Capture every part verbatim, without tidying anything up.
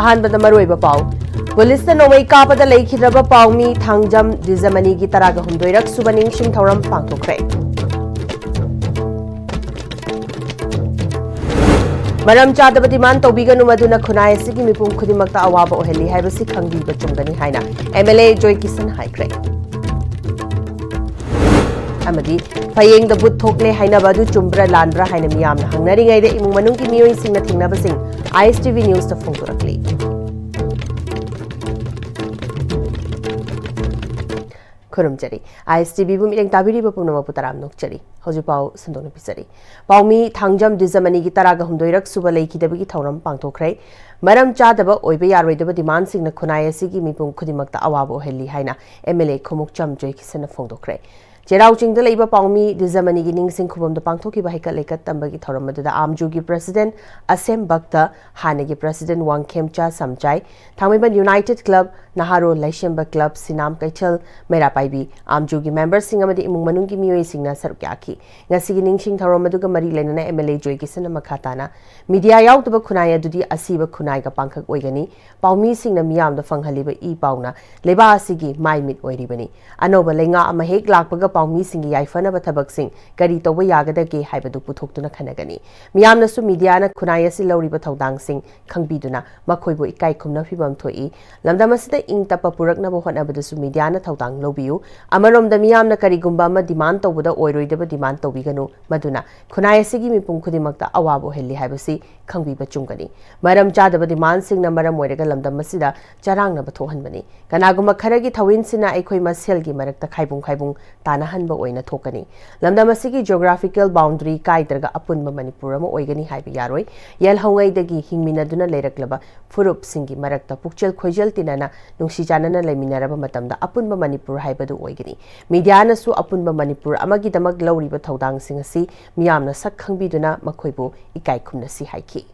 ꯑꯍꯥꯟꯕꯗ ꯃꯔꯨꯑꯣꯏꯕ ꯄꯥꯎ꯫ ꯄꯨꯂꯤꯁꯅ ꯅꯣꯡꯃꯩ ꯀꯥꯞꯄꯗ ꯂꯩꯈꯤꯗ꯭ꯔꯕ ꯄꯥꯎꯃꯤ ꯊꯥꯡꯖꯝ ꯗꯤꯖꯃꯅꯤꯒꯤ ꯇꯔꯥꯒ ꯍꯨꯝꯗꯣꯏꯔꯛ ꯁꯨꯕ ꯅꯤꯡꯁꯤꯡ ꯊꯧꯔꯝ ꯄꯥꯡꯊꯣꯛꯈ꯭ꯔꯦ꯫ ꯃꯔꯝ ꯆꯥꯗꯕ ꯗꯤꯃꯥꯟ ꯇꯧꯕꯤꯒꯅꯨ, ꯃꯗꯨꯅ ꯈꯨꯟꯅꯥꯏ ꯑꯁꯤꯒꯤ ꯃꯤꯄꯨꯝ ꯈꯨꯗꯤꯡꯃꯛꯇ ꯑꯋꯥꯕ ꯑꯣꯏꯍꯜꯂꯤ ꯍꯥꯏꯕꯁꯤ ꯈꯪꯕꯤꯕ ꯆꯨꯝꯒꯅꯤ ꯍꯥꯏꯅ ꯑꯦꯝ ꯑꯦꯜ ꯑꯦ ꯖꯣꯏ ꯀꯤꯁꯟ ꯍꯥꯏꯈ꯭ꯔꯦ꯫ ꯑꯃꯗꯤ ꯐꯌꯦꯡꯗ ꯕꯨꯠ ꯊꯣꯛꯂꯦ ꯍꯥꯏꯅꯕ ꯑꯗꯨ ꯆꯨꯝꯕ꯭ꯔꯥ ꯂꯥꯟꯕ꯭ꯔꯥ ꯍꯥꯏꯅ ꯃꯤꯌꯥꯝꯅ ꯍꯪꯅꯔꯤꯉꯩꯗ ꯏꯃꯨꯡ ꯃꯅꯨꯡꯒꯤ ꯃꯤꯑꯣꯏꯁꯤꯡꯅ ꯊꯦꯡꯅꯕꯁꯤꯡ ꯑꯥꯏ ꯑꯦꯁ ꯇꯤ ꯚꯤ ꯅ꯭ꯌꯨꯁꯇ ꯐꯣꯡꯗꯣꯔꯛꯂꯤ꯫ ꯈꯨꯔꯨꯝꯖꯔꯤ꯫ ꯑꯥꯏ ꯑꯦꯁ ꯇꯤ ꯚꯤꯕꯨ ꯃꯤꯠꯌꯦꯡ ꯇꯥꯕꯤꯔꯤꯕ ꯄꯨꯝꯅꯃꯛꯄꯨ ꯇꯔꯥꯝꯅ ꯑꯣꯛꯆꯔꯤ꯫ ꯍꯧꯖꯤꯛ ꯄꯥꯎ ꯁꯟꯗꯣꯛꯅ ꯄꯤꯖꯔꯤ꯫ ꯄꯥꯎꯃꯤ ꯊꯥꯡꯖꯝ ꯗꯤꯖꯃꯅꯤꯒꯤ ꯇꯔꯥꯒ ꯍꯨꯝꯗꯣꯏꯔꯛ ꯁꯨꯕ ꯂꯩꯈꯤꯗꯕꯒꯤ ꯊꯧꯔꯝ ꯄꯥꯡꯊꯣꯛꯈ꯭ꯔꯦ꯫ ꯃꯔꯝ ꯆꯥꯗꯕ ꯑꯣꯏꯕ ꯌꯥꯔꯣꯏꯗꯕ ꯗꯤꯃꯥꯟꯁꯤꯡꯅ ꯈꯨꯟꯅꯥꯏ ꯑꯁꯤꯒꯤ ꯃꯤꯄꯨꯝ ꯈꯨꯗꯤꯡꯃꯛꯇ ꯑꯋꯥꯕ ꯑꯣꯏꯍꯜꯂꯤ ꯍꯥꯏꯅ ꯑꯦꯝ ꯑꯦꯜ ꯑꯦ ꯈꯣꯡꯎꯞꯆꯝ ꯖꯣꯏꯀꯤꯁꯟꯅ ꯐꯣꯡꯗꯣꯛꯈ꯭ꯔꯦ꯫ ꯆꯩꯔꯥꯎ ꯆꯤꯡꯗ ꯂꯩꯕ ꯄꯥꯎꯃꯤ ꯗꯤꯖꯃꯅꯤꯒꯤ ꯅꯤꯡꯁꯤꯡ ꯈꯨꯕꯝꯗ ꯄꯥꯡꯊꯣꯛꯈꯤꯕ ꯍꯩꯀꯠ ꯂꯩꯀꯠ ꯇꯝꯕꯒꯤ ꯊꯧꯔꯝ ꯑꯗꯨꯗ ꯑꯥꯝꯖꯨꯒꯤ ꯄ꯭ꯔꯁꯤꯗꯦꯟꯠ ꯑꯁꯦꯝ ꯚꯛꯇ, ꯍꯥꯟꯅꯒꯤ ꯄ꯭ꯔꯁꯤꯗꯦꯟꯠ ꯋꯥꯡꯈꯦꯝꯆꯥ ꯁꯝꯆꯥꯏ, ꯊꯥꯡꯃꯩꯕꯟ ꯌꯨꯅꯥꯏꯇꯦꯗ ꯀ꯭ꯂꯕ, ꯅꯍꯥꯔꯣꯜ ꯂꯩꯁꯦꯝꯕ ꯀ꯭ꯂꯕ, ꯁꯤꯅꯥꯝ ꯀꯩꯊꯦꯜ, ꯃꯩꯔꯥ ꯄꯥꯏꯕꯤ, ꯑꯥꯝꯖꯨꯒꯤ ꯃꯦꯝꯕꯔꯁꯤꯡ ꯑꯃꯗꯤ ꯏꯃꯨꯡ ꯃꯅꯨꯡꯒꯤ ꯃꯤꯑꯣꯏꯁꯤꯡꯅ ꯁꯔꯨꯛ ꯌꯥꯈꯤ꯫ ꯉꯁꯤꯒꯤ ꯅꯤꯡꯁꯤꯡ ꯊꯧꯔꯝ ꯑꯗꯨꯒ ꯃꯔꯤ ꯂꯩꯅꯅ ꯑꯦꯝ ꯑꯦꯜ ꯑꯦ ꯖꯣꯏ ꯀꯤꯁꯟꯅ ꯃꯈꯥ ꯇꯥꯅ, ꯃꯤꯗꯤꯌꯥ ꯌꯥꯎꯗꯕ ꯈꯨꯟꯅꯥꯏ ꯑꯗꯨꯗꯤ ꯑꯁꯤꯕ ꯈꯨꯟꯅꯥꯏꯒ ꯄꯥꯡꯈꯛ ꯑꯣꯏꯒꯅꯤ꯫ ꯄꯥꯎꯃꯤꯁꯤꯡꯅ ꯃꯤꯌꯥꯝꯗ ꯐꯪꯍꯜꯂꯤꯕ ꯏ ꯄꯥꯎꯅ ꯂꯩꯕꯥꯛ ꯑꯁꯤꯒꯤ ꯃꯥꯏ ꯃꯤꯠ ꯑꯣꯏꯔꯤꯕꯅꯤ꯫ ꯑꯅꯧꯕ ꯂꯩꯉꯥꯛ ꯑꯃ ꯍꯦꯛ ꯂꯥꯛꯄꯒ ꯄꯥꯎꯃꯤꯁꯤꯡꯒꯤ ꯌꯥꯏꯐꯅꯕ ꯊꯕꯛꯁꯤꯡ ꯀꯔꯤ ꯇꯧꯕ ꯌꯥꯒꯗꯒꯦ ꯍꯥꯏꯕꯗꯨ ꯄꯨꯊꯣꯛꯇꯨꯅ ꯈꯟꯅꯒꯅꯤ꯫ ꯃꯤꯌꯥꯝꯅꯁꯨ ꯃꯤꯗꯤꯌꯥꯅ ꯈꯨꯟꯅꯥꯏ ꯑꯁꯤ ꯂꯧꯔꯤꯕ ꯊꯧꯗꯥꯡꯁꯤꯡ ꯈꯪꯕꯤꯗꯨꯅ ꯃꯈꯣꯏꯕꯨ ꯏꯀꯥꯏ ꯈꯨꯝꯅ ꯐꯤꯕꯝ ꯊꯣꯛꯏ꯫ ꯂꯝꯗꯝ ꯑꯁꯤꯗ ꯏꯪ ꯇꯞꯄ ꯄꯨꯔꯛꯅꯕ ꯍꯣꯠꯅꯕꯗꯁꯨ ꯃꯤꯗꯤꯌꯥꯅ ꯊꯧꯗꯥꯡ ꯂꯧꯕꯤꯌꯨ꯫ ꯑꯃꯔꯣꯝꯗ ꯃꯤꯌꯥꯝꯅ ꯀꯔꯤꯒꯨꯝꯕ ꯑꯃ ꯗꯤꯃꯥꯟ ꯇꯧꯕꯗ ꯑꯣꯏꯔꯣꯏꯗꯕ ꯗꯤꯃꯥꯟ ꯇꯧꯕꯤꯒꯅꯨ, ꯃꯗꯨꯅ ꯈꯨꯟꯅꯥꯏ ꯑꯁꯤꯒꯤ ꯃꯤꯄꯨꯝ ꯈꯨꯗꯤꯡꯃꯛꯇ ꯑꯋꯥꯕ ꯑꯣꯏꯍꯜꯂꯤ ꯍꯥꯏꯕꯁꯤ ꯈꯪꯕꯤꯕ ꯆꯨꯝꯒꯅꯤ꯫ ꯃꯔꯝ ꯆꯥꯗꯕ ꯗꯤꯃꯥꯟꯁꯤꯡꯅ ꯃꯔꯝ ꯑꯣꯏꯔꯒ ꯂꯝꯗꯝ ꯑꯁꯤꯗ ꯆꯔꯥꯡꯅꯕ ꯊꯣꯛꯍꯟꯕꯅꯤ꯫ ꯀꯅꯥꯒꯨꯝꯕ ꯈꯔꯒꯤ ꯊꯧꯑꯣꯏꯟꯁꯤꯅ ꯑꯩꯈꯣꯏ ꯃꯁꯦꯜꯒꯤ ꯃꯔꯛꯇ ꯈꯥꯏꯕꯨꯡ ꯈꯥꯏꯕꯨꯡ ꯇꯥꯅꯍꯟꯕ ꯑꯣꯏꯅ ꯊꯣꯛꯀꯅꯤ꯫ ꯂꯝꯗꯝ ꯑꯁꯤꯒꯤ geographical boundary ꯀꯥꯏꯗ꯭ꯔꯒ ꯑꯄꯨꯟꯕ ꯃꯅꯤꯄꯨꯔ ꯑꯃ ꯑꯣꯏꯒꯅꯤ ꯍꯥꯏꯕ ꯌꯥꯔꯣꯏ꯫ ꯌꯦꯜꯍꯧꯉꯩꯗꯒꯤ ꯍꯤꯡꯃꯤꯟꯅꯗꯨꯅ ꯂꯩꯔꯛꯂꯕ ꯐꯨꯔꯨꯞꯁꯤꯡꯒꯤ ꯃꯔꯛꯇ ꯄꯨꯛꯆꯦꯜ ꯈꯣꯏꯖꯦꯜ ꯇꯤꯟꯅꯅ ꯅꯨꯡꯁꯤ ꯆꯥꯟꯅꯅ ꯂꯩꯃꯤꯟꯅꯔꯕ ꯃꯇꯝꯗ ꯑꯄꯨꯟꯕ ꯃꯅꯤꯄꯨꯔ ꯍꯥꯏꯕꯗꯨ ꯑꯣꯏꯒꯅꯤ꯫ ꯃꯤꯗꯤꯌꯥꯅꯁꯨ ꯑꯄꯨꯟꯕ ꯃꯅꯤꯄꯨꯔ ꯑꯃꯒꯤꯗꯃꯛ ꯂꯧꯔꯤꯕ ꯊꯧꯗꯥꯡꯁꯤꯡ ꯑꯁꯤ ꯃꯤꯌꯥꯝꯅ ꯁꯛ ꯈꯪꯕꯤꯗꯨꯅ ꯃꯈꯣꯏꯕꯨ ꯏꯀꯥꯏ ꯈꯨꯝꯅꯁꯤ ꯍꯥꯏꯈꯤ꯫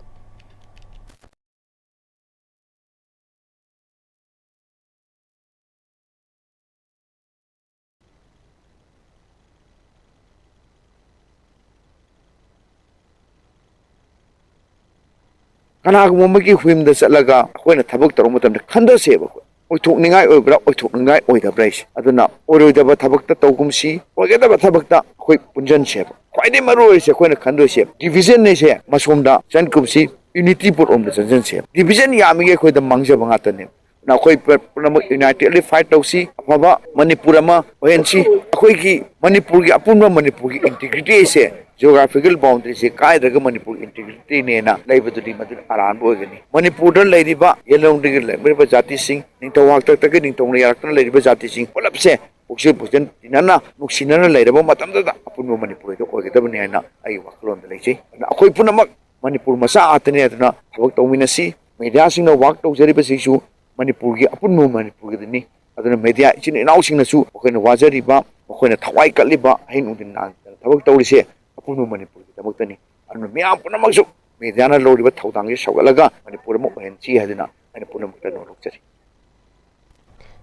ꯀꯅꯥꯒꯨꯝꯕ ꯑꯃꯒꯤ ꯍꯨꯏꯝꯗ ꯆꯠꯂꯒ ꯑꯩꯈꯣꯏꯅ ꯊꯕꯛ ꯇꯧꯔꯛꯄ ꯃꯇꯝꯗ ꯈꯟꯊꯁꯦꯕ ꯑꯩꯈꯣꯏ꯫ ꯑꯣꯏꯊꯣꯛꯅꯤꯡꯉꯥꯏ ꯑꯣꯏꯕ꯭ꯔꯥ, ꯑꯣꯏꯊꯣꯛꯅꯤꯡꯉꯥꯏ ꯑꯣꯏꯗꯕ꯭ꯔꯥ ꯍꯥꯏꯁꯦ꯫ ꯑꯗꯨꯅ ꯑꯣꯏꯔꯣꯏꯗꯕ ꯊꯕꯛꯇ ꯇꯧꯒꯨꯝꯁꯤ, ꯑꯣꯏꯒꯗꯕ ꯊꯕꯛꯇ ꯑꯩꯈꯣꯏ ꯄꯨꯟꯁꯤꯟꯁꯦꯕ꯫ ꯈ꯭ꯋꯥꯏꯗꯒꯤ ꯃꯔꯨ ꯑꯣꯏꯔꯤꯁꯦ ꯑꯩꯈꯣꯏꯅ ꯈꯟꯗꯣꯏꯁꯦ division ꯍꯥꯏꯁꯦ ꯃꯁꯣꯝꯗ ꯆꯟꯒꯨꯝꯁꯤ, unity ꯄꯨꯔꯛꯂꯣꯝꯗ ꯆꯪꯁꯤꯟꯁꯦꯕ꯫ Division ꯌꯥꯝꯃꯤꯉꯩ ꯑꯩꯈꯣꯏꯗ ꯃꯥꯡꯖꯕ ꯉꯥꯛꯇꯅꯦꯕ꯫ ꯑꯗꯨꯅ ꯑꯩꯈꯣꯏ ꯄꯨ-, ꯄꯨꯝꯅꯃꯛ unitedly fight ꯇꯧꯁꯤ, ꯑꯐꯕ ꯃꯅꯤꯄꯨꯔ ꯑꯃ ꯑꯣꯏꯍꯟꯁꯤ꯫ ꯑꯩꯈꯣꯏꯒꯤ ꯃꯅꯤꯄꯨꯔꯒꯤ, ꯑꯄꯨꯟꯕ ꯃꯅꯤꯄꯨꯔꯒꯤ integrity ꯁꯦ, geographical boundary ꯁꯦ ꯀꯥꯏꯗ꯭ꯔꯒ ꯃꯅꯤꯄꯨꯔ integrityꯅꯦꯅ ꯂꯩꯕꯗꯨꯗꯤ ꯃꯗꯨ ꯑꯔꯥꯟꯕ ꯑꯣꯏꯒꯅꯤ꯫ ꯃꯅꯤꯄꯨꯔꯗ ꯂꯩꯔꯤꯕ ꯌꯦꯜꯍꯧꯗꯒꯤ ꯂꯩꯔꯤꯕ ꯖꯥꯇꯤꯁꯤꯡ, ꯅꯤꯡꯊꯧ ꯍꯥꯛꯇꯛꯇꯒꯤ ꯅꯤꯡꯊꯧꯅ ꯌꯥꯔꯛꯇꯨꯅ ꯂꯩꯔꯤꯕ ꯖꯥꯇꯤꯁꯤꯡ ꯄꯨꯂꯞꯁꯦ ꯄꯨꯛꯆꯦꯜ ꯄꯨꯛꯆꯦꯜ ꯇꯤꯟꯅꯅ, ꯅꯨꯡꯁꯤꯅꯅ ꯂꯩꯔꯕ ꯃꯇꯝꯗꯨꯗ ꯑꯄꯨꯟꯕ ꯃꯅꯤꯄꯨꯔ ꯑꯗꯨ ꯑꯣꯏꯒꯗꯕꯅꯤ ꯍꯥꯏꯅ ꯑꯩꯒꯤ ꯋꯥꯈꯜꯂꯣꯟꯗ ꯂꯩꯖꯩ꯫ ꯑꯗꯨꯅ ꯑꯩꯈꯣꯏ ꯄꯨꯝꯅꯃꯛ ꯃꯅꯤꯄꯨꯔ ꯃꯆꯥ ꯉꯥꯛꯇꯅꯤ꯫ ꯑꯗꯨꯅ ꯊꯕꯛ ꯇꯧꯃꯤꯟꯅꯁꯤ꯫ Mediaꯁꯤꯡꯅ work ꯇꯧꯖꯔꯤꯕꯁꯤꯁꯨ ꯃꯅꯤꯄꯨꯔꯒꯤ, ꯑꯄꯨꯟꯕ ꯃꯅꯤꯄꯨꯔꯒꯤꯗꯅꯤ꯫ ꯑꯗꯨꯅ media ꯏꯆꯤꯟ ꯏꯅꯥꯎꯁꯤꯡꯅꯁꯨ ꯃꯈꯣꯏꯅ ꯋꯥꯖꯔꯤꯕ, ꯃꯈꯣꯏꯅ ꯊꯋꯥꯏ ꯀꯠꯂꯤꯕ, ꯑꯍꯤꯡ ꯅꯨꯡꯊꯤꯟ ꯅꯥꯡꯗꯅ ꯊꯕꯛ ꯇꯧꯔꯤꯁꯦ ꯑꯄꯨꯟꯕ ꯃꯅꯤꯄꯨꯔꯒꯤꯗꯃꯛꯇꯅꯤ꯫ ꯑꯗꯨꯅ ꯃꯤꯌꯥꯝ ꯄꯨꯝꯅꯃꯛꯁꯨ mediaꯅ ꯂꯧꯔꯤꯕ ꯊꯧꯗꯥꯡꯁꯦ ꯁꯧꯒꯠꯂꯒ ꯃꯅꯤꯄꯨꯔ ꯑꯃ ꯑꯣꯏꯍꯟꯁꯤ ꯍꯥꯏꯗꯨꯅ ꯑꯩꯅ ꯄꯨꯝꯅꯃꯛꯇ ꯅꯣꯜꯂꯨꯛꯆꯔꯤ꯫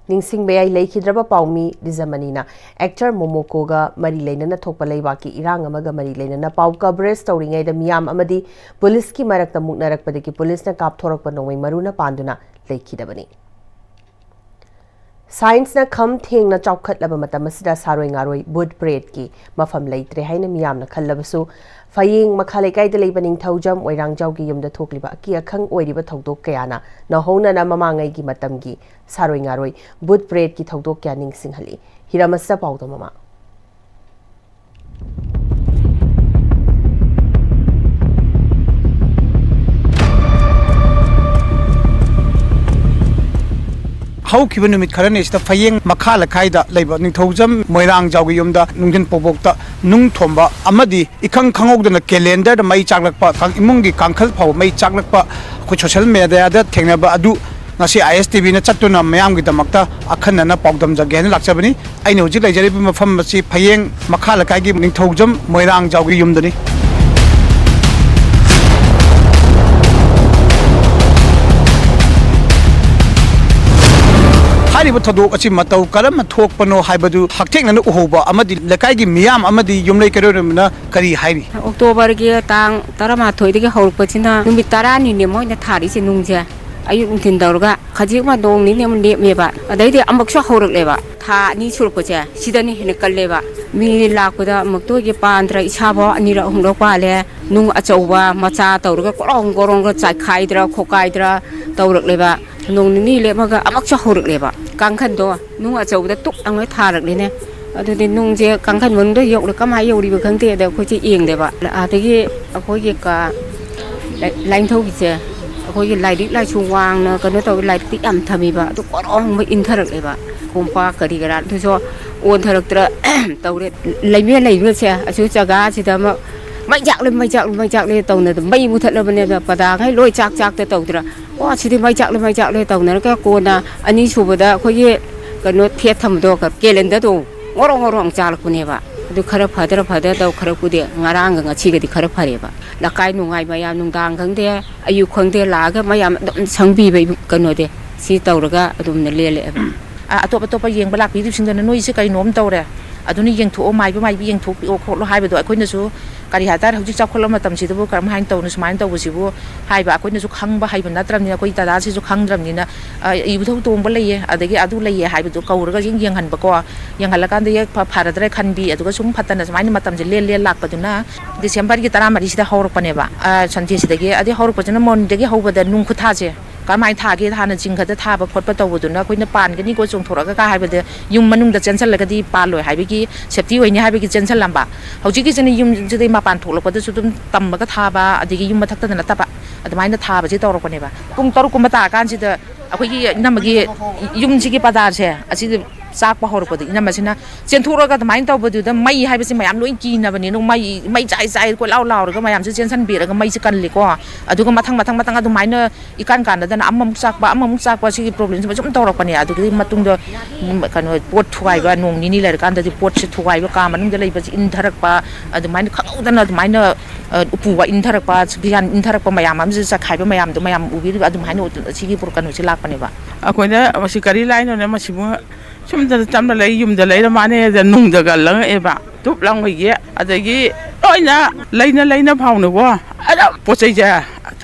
ꯅꯤꯡꯁꯤꯡꯕ ꯌꯥꯏ, ꯂꯩꯈꯤꯗ꯭ꯔꯕ ꯄꯥꯎꯃꯤ ꯗꯤꯖꯃꯅꯤꯅ actor ꯃꯣꯃꯣꯀꯣꯒ ꯃꯔꯤ ꯂꯩꯅꯅ ꯊꯣꯛꯄ ꯂꯩꯕꯥꯛꯀꯤ ꯏꯔꯥꯡ ꯑꯃꯒ ꯃꯔꯤ ꯂꯩꯅꯅ ꯄꯥꯎ coverage ꯇꯧꯔꯤꯉꯩꯗ ꯃꯤꯌꯥꯝ ꯑꯃꯗꯤ ꯄꯨꯂꯤꯁꯀꯤ ꯃꯔꯛꯇ ꯃꯨꯛꯅꯔꯛꯄꯗꯒꯤ ꯄꯨꯂꯤꯁꯅ ꯀꯥꯞꯊꯣꯔꯛꯄ ꯅꯣꯡꯃꯩ ꯃꯔꯨꯅ ꯄꯥꯟꯗꯨꯅ ꯂꯩꯈꯤꯗꯕꯅꯤ꯫ Scienceꯅ ꯈꯝ ꯊꯦꯡꯅ ꯆꯥꯎꯈꯠꯂꯕ ꯃꯇꯝ ꯑꯁꯤꯗ ꯁꯥꯔꯣꯏ ꯉꯥꯔꯣꯏ, ꯚꯨꯠ ꯄ꯭ꯔꯦꯠꯀꯤ ꯃꯐꯝ ꯂꯩꯇ꯭ꯔꯦ ꯍꯥꯏꯅ ꯃꯤꯌꯥꯝꯅ ꯈꯜꯂꯕꯁꯨ, ꯐꯌꯦꯡ ꯃꯈꯥ ꯂꯩꯀꯥꯏꯗ ꯂꯩꯕ ꯅꯤꯡꯊꯧꯖꯝ ꯃꯣꯏꯔꯥꯡꯖꯥꯎꯒꯤ ꯌꯨꯝꯗ ꯊꯣꯛꯂꯤꯕ ꯑꯀꯤ ꯑꯈꯪ ꯑꯣꯏꯔꯤꯕ ꯊꯧꯗꯣꯛ ꯀꯌꯥꯅ ꯅꯧꯍꯧꯅꯅ ꯃꯃꯥꯡꯉꯩꯒꯤ ꯃꯇꯝꯒꯤ ꯁꯥꯔꯣꯏ ꯉꯥꯔꯣꯏ, ꯚꯨꯠ ꯄ꯭ꯔꯦꯠꯀꯤ ꯊꯧꯗꯣꯛ ꯀꯌꯥ ꯅꯤꯡꯁꯤꯡꯍꯜꯂꯤ꯫ ꯍꯤꯔꯥꯃꯁꯇ ꯄꯥꯎꯗꯝ ꯑꯃ꯫ ꯍꯧꯈꯤꯕ ꯅꯨꯃꯤꯠ ꯈꯔꯅꯤ ꯑꯁꯤꯗ ꯐꯌꯦꯡ ꯃꯈꯥ ꯂꯩꯀꯥꯏꯗ ꯂꯩꯕ ꯅꯤꯡꯊꯧꯖꯝ ꯃꯣꯏꯔꯥꯡꯖꯥꯎꯒꯤ ꯌꯨꯝꯗ ꯅꯨꯡꯊꯤꯟ ꯄꯣꯛꯄꯣꯛꯇ ꯅꯨꯡ ꯊꯣꯝꯕ ꯑꯃꯗꯤ ꯏꯈꯪ ꯈꯪꯍꯧꯗꯅ calendarꯗ ꯃꯩ ꯆꯥꯛꯂꯛꯄ, ꯀꯥꯡ-, ꯏꯃꯨꯡꯒꯤ ꯀꯥꯡꯈꯜ ꯐꯥꯎꯕ ꯃꯩ ꯆꯥꯛꯂꯛꯄ ꯑꯩꯈꯣꯏ social mediaꯗ ꯊꯦꯡꯅꯕ ꯑꯗꯨ ꯉꯁꯤ ISTVꯅ ꯆꯠꯇꯨꯅ ꯃꯤꯌꯥꯝꯒꯤꯗꯃꯛꯇ ꯑꯈꯟꯅꯅ ꯄꯥꯎꯗꯝꯖꯒꯦ ꯍꯥꯏꯅ ꯂꯥꯛꯆꯕꯅꯤ꯫ ꯑꯩꯅ ꯍꯧꯖꯤꯛ ꯂꯩꯖꯔꯤꯕ ꯃꯐꯝ ꯑꯁꯤ ꯐꯌꯦꯡ ꯃꯈꯥ ꯂꯩꯀꯥꯏꯒꯤ ꯅꯤꯡꯊꯧꯖꯝ ꯃꯣꯏꯔꯥꯡꯖꯥꯎꯒꯤ ꯌꯨꯝꯗꯅꯤ꯫ ꯊꯣꯛꯏꯕ ꯊꯧꯗꯣꯛ ꯑꯁꯤ ꯃꯇꯧ ꯀꯔꯝꯅ ꯊꯣꯛꯄꯅꯣ ꯍꯥꯏꯕꯗꯨ ꯍꯛꯊꯦꯡꯅꯅ ꯎꯍꯧꯕ ꯑꯃꯗꯤ ꯂꯩꯀꯥꯏꯒꯤ ꯃꯤꯌꯥꯝ ꯑꯃꯗꯤ ꯌꯨꯝꯂꯩ ꯀꯩꯔꯣꯏꯔꯣꯝꯕꯅ ꯀꯔꯤ ꯍꯥꯏꯔꯤ? ꯑꯣꯛꯇꯣꯕꯔꯒꯤ ꯇꯥꯡ ꯇꯔꯥꯃꯥꯊꯣꯏꯗꯒꯤ ꯍꯧꯔꯛꯄꯁꯤꯅ ꯅꯨꯃꯤꯠ ꯇꯔꯥꯅꯤꯅꯦ ꯃꯣꯏꯅ ꯊꯥꯔꯤꯁꯦ ꯅꯨꯡꯁꯦ꯫ ꯑꯌꯨꯛ ꯅꯨꯡꯊꯤꯟ ꯇꯧꯔꯒ ꯈꯖꯤꯛ ꯑꯃ ꯅꯣꯡ ꯅꯤꯅꯤ ꯑꯃ ꯂꯦꯞꯃꯦꯕ, ꯑꯗꯩꯗꯤ ꯑꯃꯨꯛꯁꯨ ꯍꯧꯔꯛꯂꯦꯕ꯫ ꯊꯥ ꯑꯅꯤ ꯁꯨꯔꯛꯄꯁꯦ ꯁꯤꯗꯅ ꯍꯦꯟꯅ ꯀꯜꯂꯦꯕ꯫ ꯃꯤ ꯂꯥꯛꯄꯗ ꯑꯃꯨꯛꯇ ꯑꯣꯏꯒꯦ ꯄꯥꯟꯗ꯭ꯔ, ꯏꯁꯥꯐꯥꯎ ꯑꯅꯤꯔꯛ ꯑꯍꯨꯝꯂꯛ ꯄꯥꯜꯂꯦ꯫ ꯅꯨꯡ ꯑꯆꯧꯕ ꯃꯆꯥ ꯇꯧꯔꯒ ꯀꯣꯔꯣꯡ ꯀꯣꯔꯣꯡꯒ ꯆꯥꯏꯈꯥꯏꯗ꯭ꯔ ꯈꯣꯀꯥꯏꯗ꯭ꯔ ꯇꯧꯔꯛꯂꯦꯕ꯫ ꯅꯣꯡ ꯅꯤꯅꯤ ꯂꯦꯞꯃꯒ ꯑꯃꯨꯛꯁꯨ ꯍꯧꯔꯛꯂꯦꯕ꯫ ꯀꯥꯡꯈꯟꯗꯣ ꯅꯨꯡ ꯑꯆꯧꯕꯗ ꯇꯨꯛ ꯑꯃ ꯊꯥꯔꯛꯂꯦꯅꯦ꯫ ꯑꯗꯨꯗꯤ ꯅꯨꯡꯁꯦ ꯀꯥꯡꯈꯟ ꯃꯅꯨꯡꯗ ꯌꯧꯔꯦ, ꯀꯃꯥꯏꯅ ꯌꯧꯔꯤꯕ ꯈꯪꯗꯦ꯫ ꯑꯗ ꯑꯩꯈꯣꯏꯁꯦ ꯌꯦꯡꯗꯦꯕ꯫ ꯑꯗꯒꯤ ꯑꯩꯈꯣꯏꯒꯤ ꯀ-, ꯂꯥꯏ-, ꯂꯥꯏꯅꯤꯡꯊꯧꯒꯤꯁꯦ, ꯑꯩꯈꯣꯏꯒꯤ ꯂꯥꯏꯔꯤꯛ ꯂꯥꯏꯁꯨ ꯋꯥꯡꯅ ꯀꯩꯅꯣ ꯇꯧꯔꯒ ꯂꯥꯏꯔꯤꯛꯇꯤ ꯌꯥꯝ ꯊꯝꯃꯤꯕ, ꯑꯗꯨ ꯀꯣꯔꯣꯡꯕ ꯏꯟꯊꯔꯛꯂꯦꯕ꯫ ꯀꯣꯝꯄꯥꯛ ꯀꯔꯤ ꯀꯔꯥ ꯑꯗꯨꯁꯨ ꯑꯣꯟꯊꯔꯛꯇ꯭ꯔ ꯇꯧꯔꯦ꯫ ꯂꯩꯃꯦ ꯂꯩꯃꯦꯁꯦ ꯑꯁꯤ ꯖꯒꯥꯁꯤꯗ ꯑꯃ ꯃꯩ ꯆꯥꯛꯂꯦ, ꯃꯩ ꯆꯥꯛꯂꯦ, ꯃꯩ ꯆꯥꯛꯂꯦ ꯇꯧꯅꯗꯅ ꯃꯩ ꯃꯨꯊꯠꯂꯕꯅꯦꯕ꯫ ꯄꯗꯥꯈꯩ ꯂꯣꯏ ꯆꯥꯛ ꯆꯥꯛꯇ ꯇꯧꯗ꯭ꯔ꯫ ꯑꯣ, ꯁꯤꯗꯤ ꯃꯩ ꯆꯥꯛꯂꯦ, ꯃꯩ ꯆꯥꯛꯂꯦ ꯇꯧꯅꯔꯒ ꯀꯣꯟꯅ ꯑꯅꯤꯁꯨꯕꯗ ꯑꯩꯈꯣꯏꯒꯤ ꯀꯩꯅꯣ ꯊꯦꯠ ꯊꯝꯕꯗꯣ, ꯀꯦꯂꯦꯟꯗꯔꯗꯣ ꯉꯣꯔꯣ ꯉꯣꯔꯣ ꯑꯃꯨꯛ ꯆꯥꯜꯂꯛꯄꯅꯦꯕ꯫ ꯑꯗꯨ ꯈꯔ ꯐꯗ꯭ꯔ ꯐꯗ꯭ꯔ ꯇꯧ, ꯈꯔꯕꯨꯗꯤ ꯉꯔꯥꯡꯒ ꯉꯁꯤꯒꯗꯤ ꯈꯔ ꯐꯔꯦꯕ꯫ ꯂꯀꯥꯏ ꯅꯨꯡꯉꯥꯏ ꯃꯌꯥꯝ ꯅꯨꯡꯗꯥꯡ ꯈꯪꯗꯦ, ꯑꯌꯨꯛ ꯈꯪꯗꯦ, ꯂꯥꯛꯑꯒ ꯃꯌꯥꯝ ꯑꯗꯨꯝ ꯁꯪꯕꯤꯕ ꯏꯕꯨ-, ꯀꯩꯅꯣꯗꯤ ꯁꯤ ꯇꯧꯔꯒ ꯑꯗꯨꯝꯅ ꯂꯦꯜꯂꯛꯑꯦꯕ꯫ ꯑ, ꯑꯇꯣꯞ ꯑꯇꯣꯞꯄ ꯌꯦꯡꯕ ꯂꯥꯛꯄꯤꯗꯨꯁꯤꯡꯗꯨꯅ "ꯅꯣꯏꯁꯦ ꯀꯩꯅꯣꯝ ꯇꯧꯔꯦ, ꯑꯗꯨꯅ ꯌꯦꯡꯊꯣꯛꯑꯣ, ꯃꯥꯏꯕ ꯃꯥꯏꯕꯤ ꯌꯦꯡꯊꯣꯛꯄꯤꯌꯣ ꯈꯣꯠꯂꯣ" ꯍꯥꯏꯕꯗꯣ ꯑꯩꯈꯣꯏꯅꯁꯨ ꯀꯔꯤ ꯍꯥꯏꯇꯥꯔꯦ, ꯍꯧꯖꯤꯛ ꯆꯥꯎꯈꯠꯂꯕ ꯃꯇꯝꯁꯤꯗꯕꯨ ꯀꯔꯝꯍꯥꯏꯅ ꯇꯧꯅ ꯁꯨꯃꯥꯏꯅ ꯇꯧꯕꯁꯤꯕꯨ ꯍꯥꯏꯕ ꯑꯩꯈꯣꯏꯅꯁꯨ ꯈꯪꯕ ꯍꯩꯕ ꯅꯠꯇ꯭ꯔꯕꯅꯤꯅ, ꯑꯩꯈꯣꯏ ꯗꯗꯥꯁꯤꯁꯨ ꯈꯪꯗ꯭ꯔꯕꯅꯤꯅ, ꯑ, ꯏꯕꯨꯙꯧ ꯇꯣꯡꯕ ꯂꯩꯌꯦ, ꯑꯗꯒꯤ ꯑꯗꯨ ꯂꯩꯌꯦ ꯍꯥꯏꯕꯗꯨ ꯀꯧꯔꯒ ꯁꯨꯝ ꯌꯦꯡꯍꯟꯕꯀꯣ, ꯌꯦꯡꯍꯜꯂꯀꯥꯟꯗ ꯍꯦꯛ ꯐ-, ꯐꯔꯗ꯭ꯔꯥ ꯈꯟꯕꯤ, ꯑꯗꯨꯒ ꯁꯨꯝ ꯐꯠꯇꯅ ꯁꯨꯃꯥꯏꯅ ꯃꯇꯝꯁꯦ ꯂꯦꯟ ꯂꯦꯟ ꯂꯥꯛꯄꯗꯨꯅ ꯗꯤꯁꯦꯝꯕꯔꯒꯤ ꯇꯔꯥꯃꯔꯤꯁꯤꯗ ꯍꯧꯔꯛꯄꯅꯦꯕ, ꯑ, ꯁꯟꯗꯦꯁꯤꯗꯒꯤ꯫ ꯑꯗꯩ ꯍꯧꯔꯛꯄꯁꯤꯅ ꯃꯣꯔꯅꯤꯡꯗꯒꯤ ꯍꯧꯕꯗ ꯅꯨꯡ ꯈꯨꯊꯥꯁꯦ ꯀꯔꯝꯍꯥꯏꯅ ꯊꯥꯒꯦ, ꯍꯥꯟꯅ ꯆꯤꯡ ꯈꯛꯇ ꯊꯥꯕ ꯈꯣꯠꯄ ꯇꯧꯕꯗꯨꯅ ꯑꯩꯈꯣꯏꯅ ꯄꯥꯟꯒꯅꯤꯀꯣ ꯆꯣꯡꯊꯣꯔꯛꯑꯒ ꯀꯥ ꯍꯥꯏꯕꯗ ꯌꯨꯝ ꯃꯅꯨꯡꯗ ꯆꯦꯟꯁꯤꯜꯂꯒꯗꯤ ꯄꯥꯜꯂꯣꯏ ꯍꯥꯏꯕꯒꯤ ꯁꯦꯐꯇꯤ ꯑꯣꯏꯅꯤ ꯍꯥꯏꯕꯒꯤ ꯆꯦꯟꯁꯤꯜꯂꯝꯕ꯫ ꯍꯧꯖꯤꯛꯀꯤꯁꯤꯅ ꯌꯨꯝꯁꯤꯗꯩ ꯃꯄꯥꯟ ꯊꯣꯛꯂꯛꯄꯗꯁꯨ ꯑꯗꯨꯝ ꯇꯝꯃꯒ ꯊꯥꯕ, ꯑꯗꯒꯤ ꯌꯨꯝ ꯃꯊꯛꯇꯗ ꯅꯠꯇꯕ, ꯑꯗꯨꯃꯥꯏꯅ ꯊꯥꯕꯁꯦ ꯇꯧꯔꯛꯄꯅꯦꯕ꯫ ꯄꯨꯡ ꯇꯔꯨꯛ ꯀꯨꯝꯕ ꯇꯥꯔꯀꯥꯟꯁꯤꯗ ꯑꯩꯈꯣꯏꯒꯤ ꯏꯅꯝꯃꯒꯤ ꯌꯨꯝꯁꯤꯒꯤ ꯄꯗꯥꯔꯁꯦ ꯑꯁꯤꯗ ꯆꯥꯛꯄ ꯍꯧꯔꯛꯄꯗ ꯏꯅꯝꯃꯁꯤꯅ ꯆꯦꯟꯊꯣꯛꯂꯒ ꯑꯗꯨꯃꯥꯏꯅ ꯇꯧꯕꯗꯨꯗ, ꯃꯩ ꯍꯥꯏꯕꯁꯤ ꯃꯌꯥꯝ ꯂꯣꯏ ꯀꯤꯅꯕꯅꯤꯅ, ꯃꯩ, ꯃꯩ ꯆꯥꯏ ꯆꯥꯏ ꯀꯣꯏꯂꯥꯎ ꯂꯥꯎꯔꯒ ꯃꯌꯥꯝꯁꯦ ꯆꯦꯟꯁꯤꯟꯕꯤꯔꯒ ꯃꯩꯁꯦ ꯀꯜꯂꯤꯀꯣ꯫ ꯑꯗꯨꯒ ꯃꯊꯪ ꯃꯊꯪ ꯃꯊꯪ ꯑꯗꯨꯃꯥꯏꯅ ꯏꯀꯥꯟ ꯀꯥꯟꯅꯗꯅ ꯑꯃꯃꯨꯛ ꯆꯥꯛꯄ, ꯑꯃꯃꯨꯛ ꯆꯥꯛꯄ, ꯁꯤꯒꯤ ꯄ꯭ꯔꯣꯕ꯭ꯂꯦꯝꯁꯤꯃ ꯁꯨꯝ ꯇꯧꯔꯛꯄꯅꯦ꯫ ꯑꯗꯨꯗꯒꯤ ꯃꯇꯨꯡꯗ, ꯎꯝ, ꯀꯩꯅꯣ, ꯄꯣꯠ ꯊꯨꯒꯥꯏꯕ, ꯅꯣꯡ ꯅꯤꯅꯤ ꯂꯩꯔꯀꯥꯟꯗꯗꯤ ꯄꯣꯠꯁꯦ ꯊꯨꯒꯥꯏꯕ, ꯀꯥ ꯃꯅꯨꯡꯗ ꯂꯩꯕꯁꯦ ꯏꯟꯊꯔꯛꯄ, ꯑꯗꯨꯃꯥꯏꯅ ꯈꯪꯍꯧꯗꯅ ꯑꯗꯨꯃꯥꯏꯅ, ꯑ, ꯎꯄꯨ ꯋꯥ ꯏꯟꯊꯔꯛꯄ, ꯐꯤꯌꯥꯟ ꯏꯟꯊꯔꯛꯄ ꯃꯌꯥꯝ ꯑꯃꯁꯦ, ꯆꯈꯥꯏꯕ ꯃꯌꯥꯝꯗꯣ ꯃꯌꯥꯝ ꯎꯕꯤꯔꯤꯕ, ꯑꯗꯨꯃꯥꯏꯅ ꯁꯤꯒꯤ ꯄ꯭ꯔꯣ-, ꯀꯩꯅꯣꯁꯦ ꯂꯥꯛꯄꯅꯦꯕ꯫ ꯑꯩꯈꯣꯏꯅ ꯃꯁꯤ ꯀꯔꯤ ꯂꯥꯏꯅꯣꯅꯦ, ꯃꯁꯤꯕꯨ ꯁꯨꯝꯗ ꯆꯝꯅ ꯂꯩ, ꯌꯨꯝꯗ ꯂꯩꯔ ꯃꯥꯅꯦꯗ ꯅꯨꯡꯗꯒ ꯂꯪꯉꯛꯑꯦꯕ꯫ ꯇꯨꯞ ꯂꯪꯕꯒꯤ, ꯑꯗꯒꯤ ꯂꯣꯏꯅ ꯂꯩꯅ ꯂꯩꯅ ꯐꯥꯎꯅꯀꯣ꯫ ꯑꯗꯨꯝ ꯄꯣꯠ ꯆꯩꯁꯦ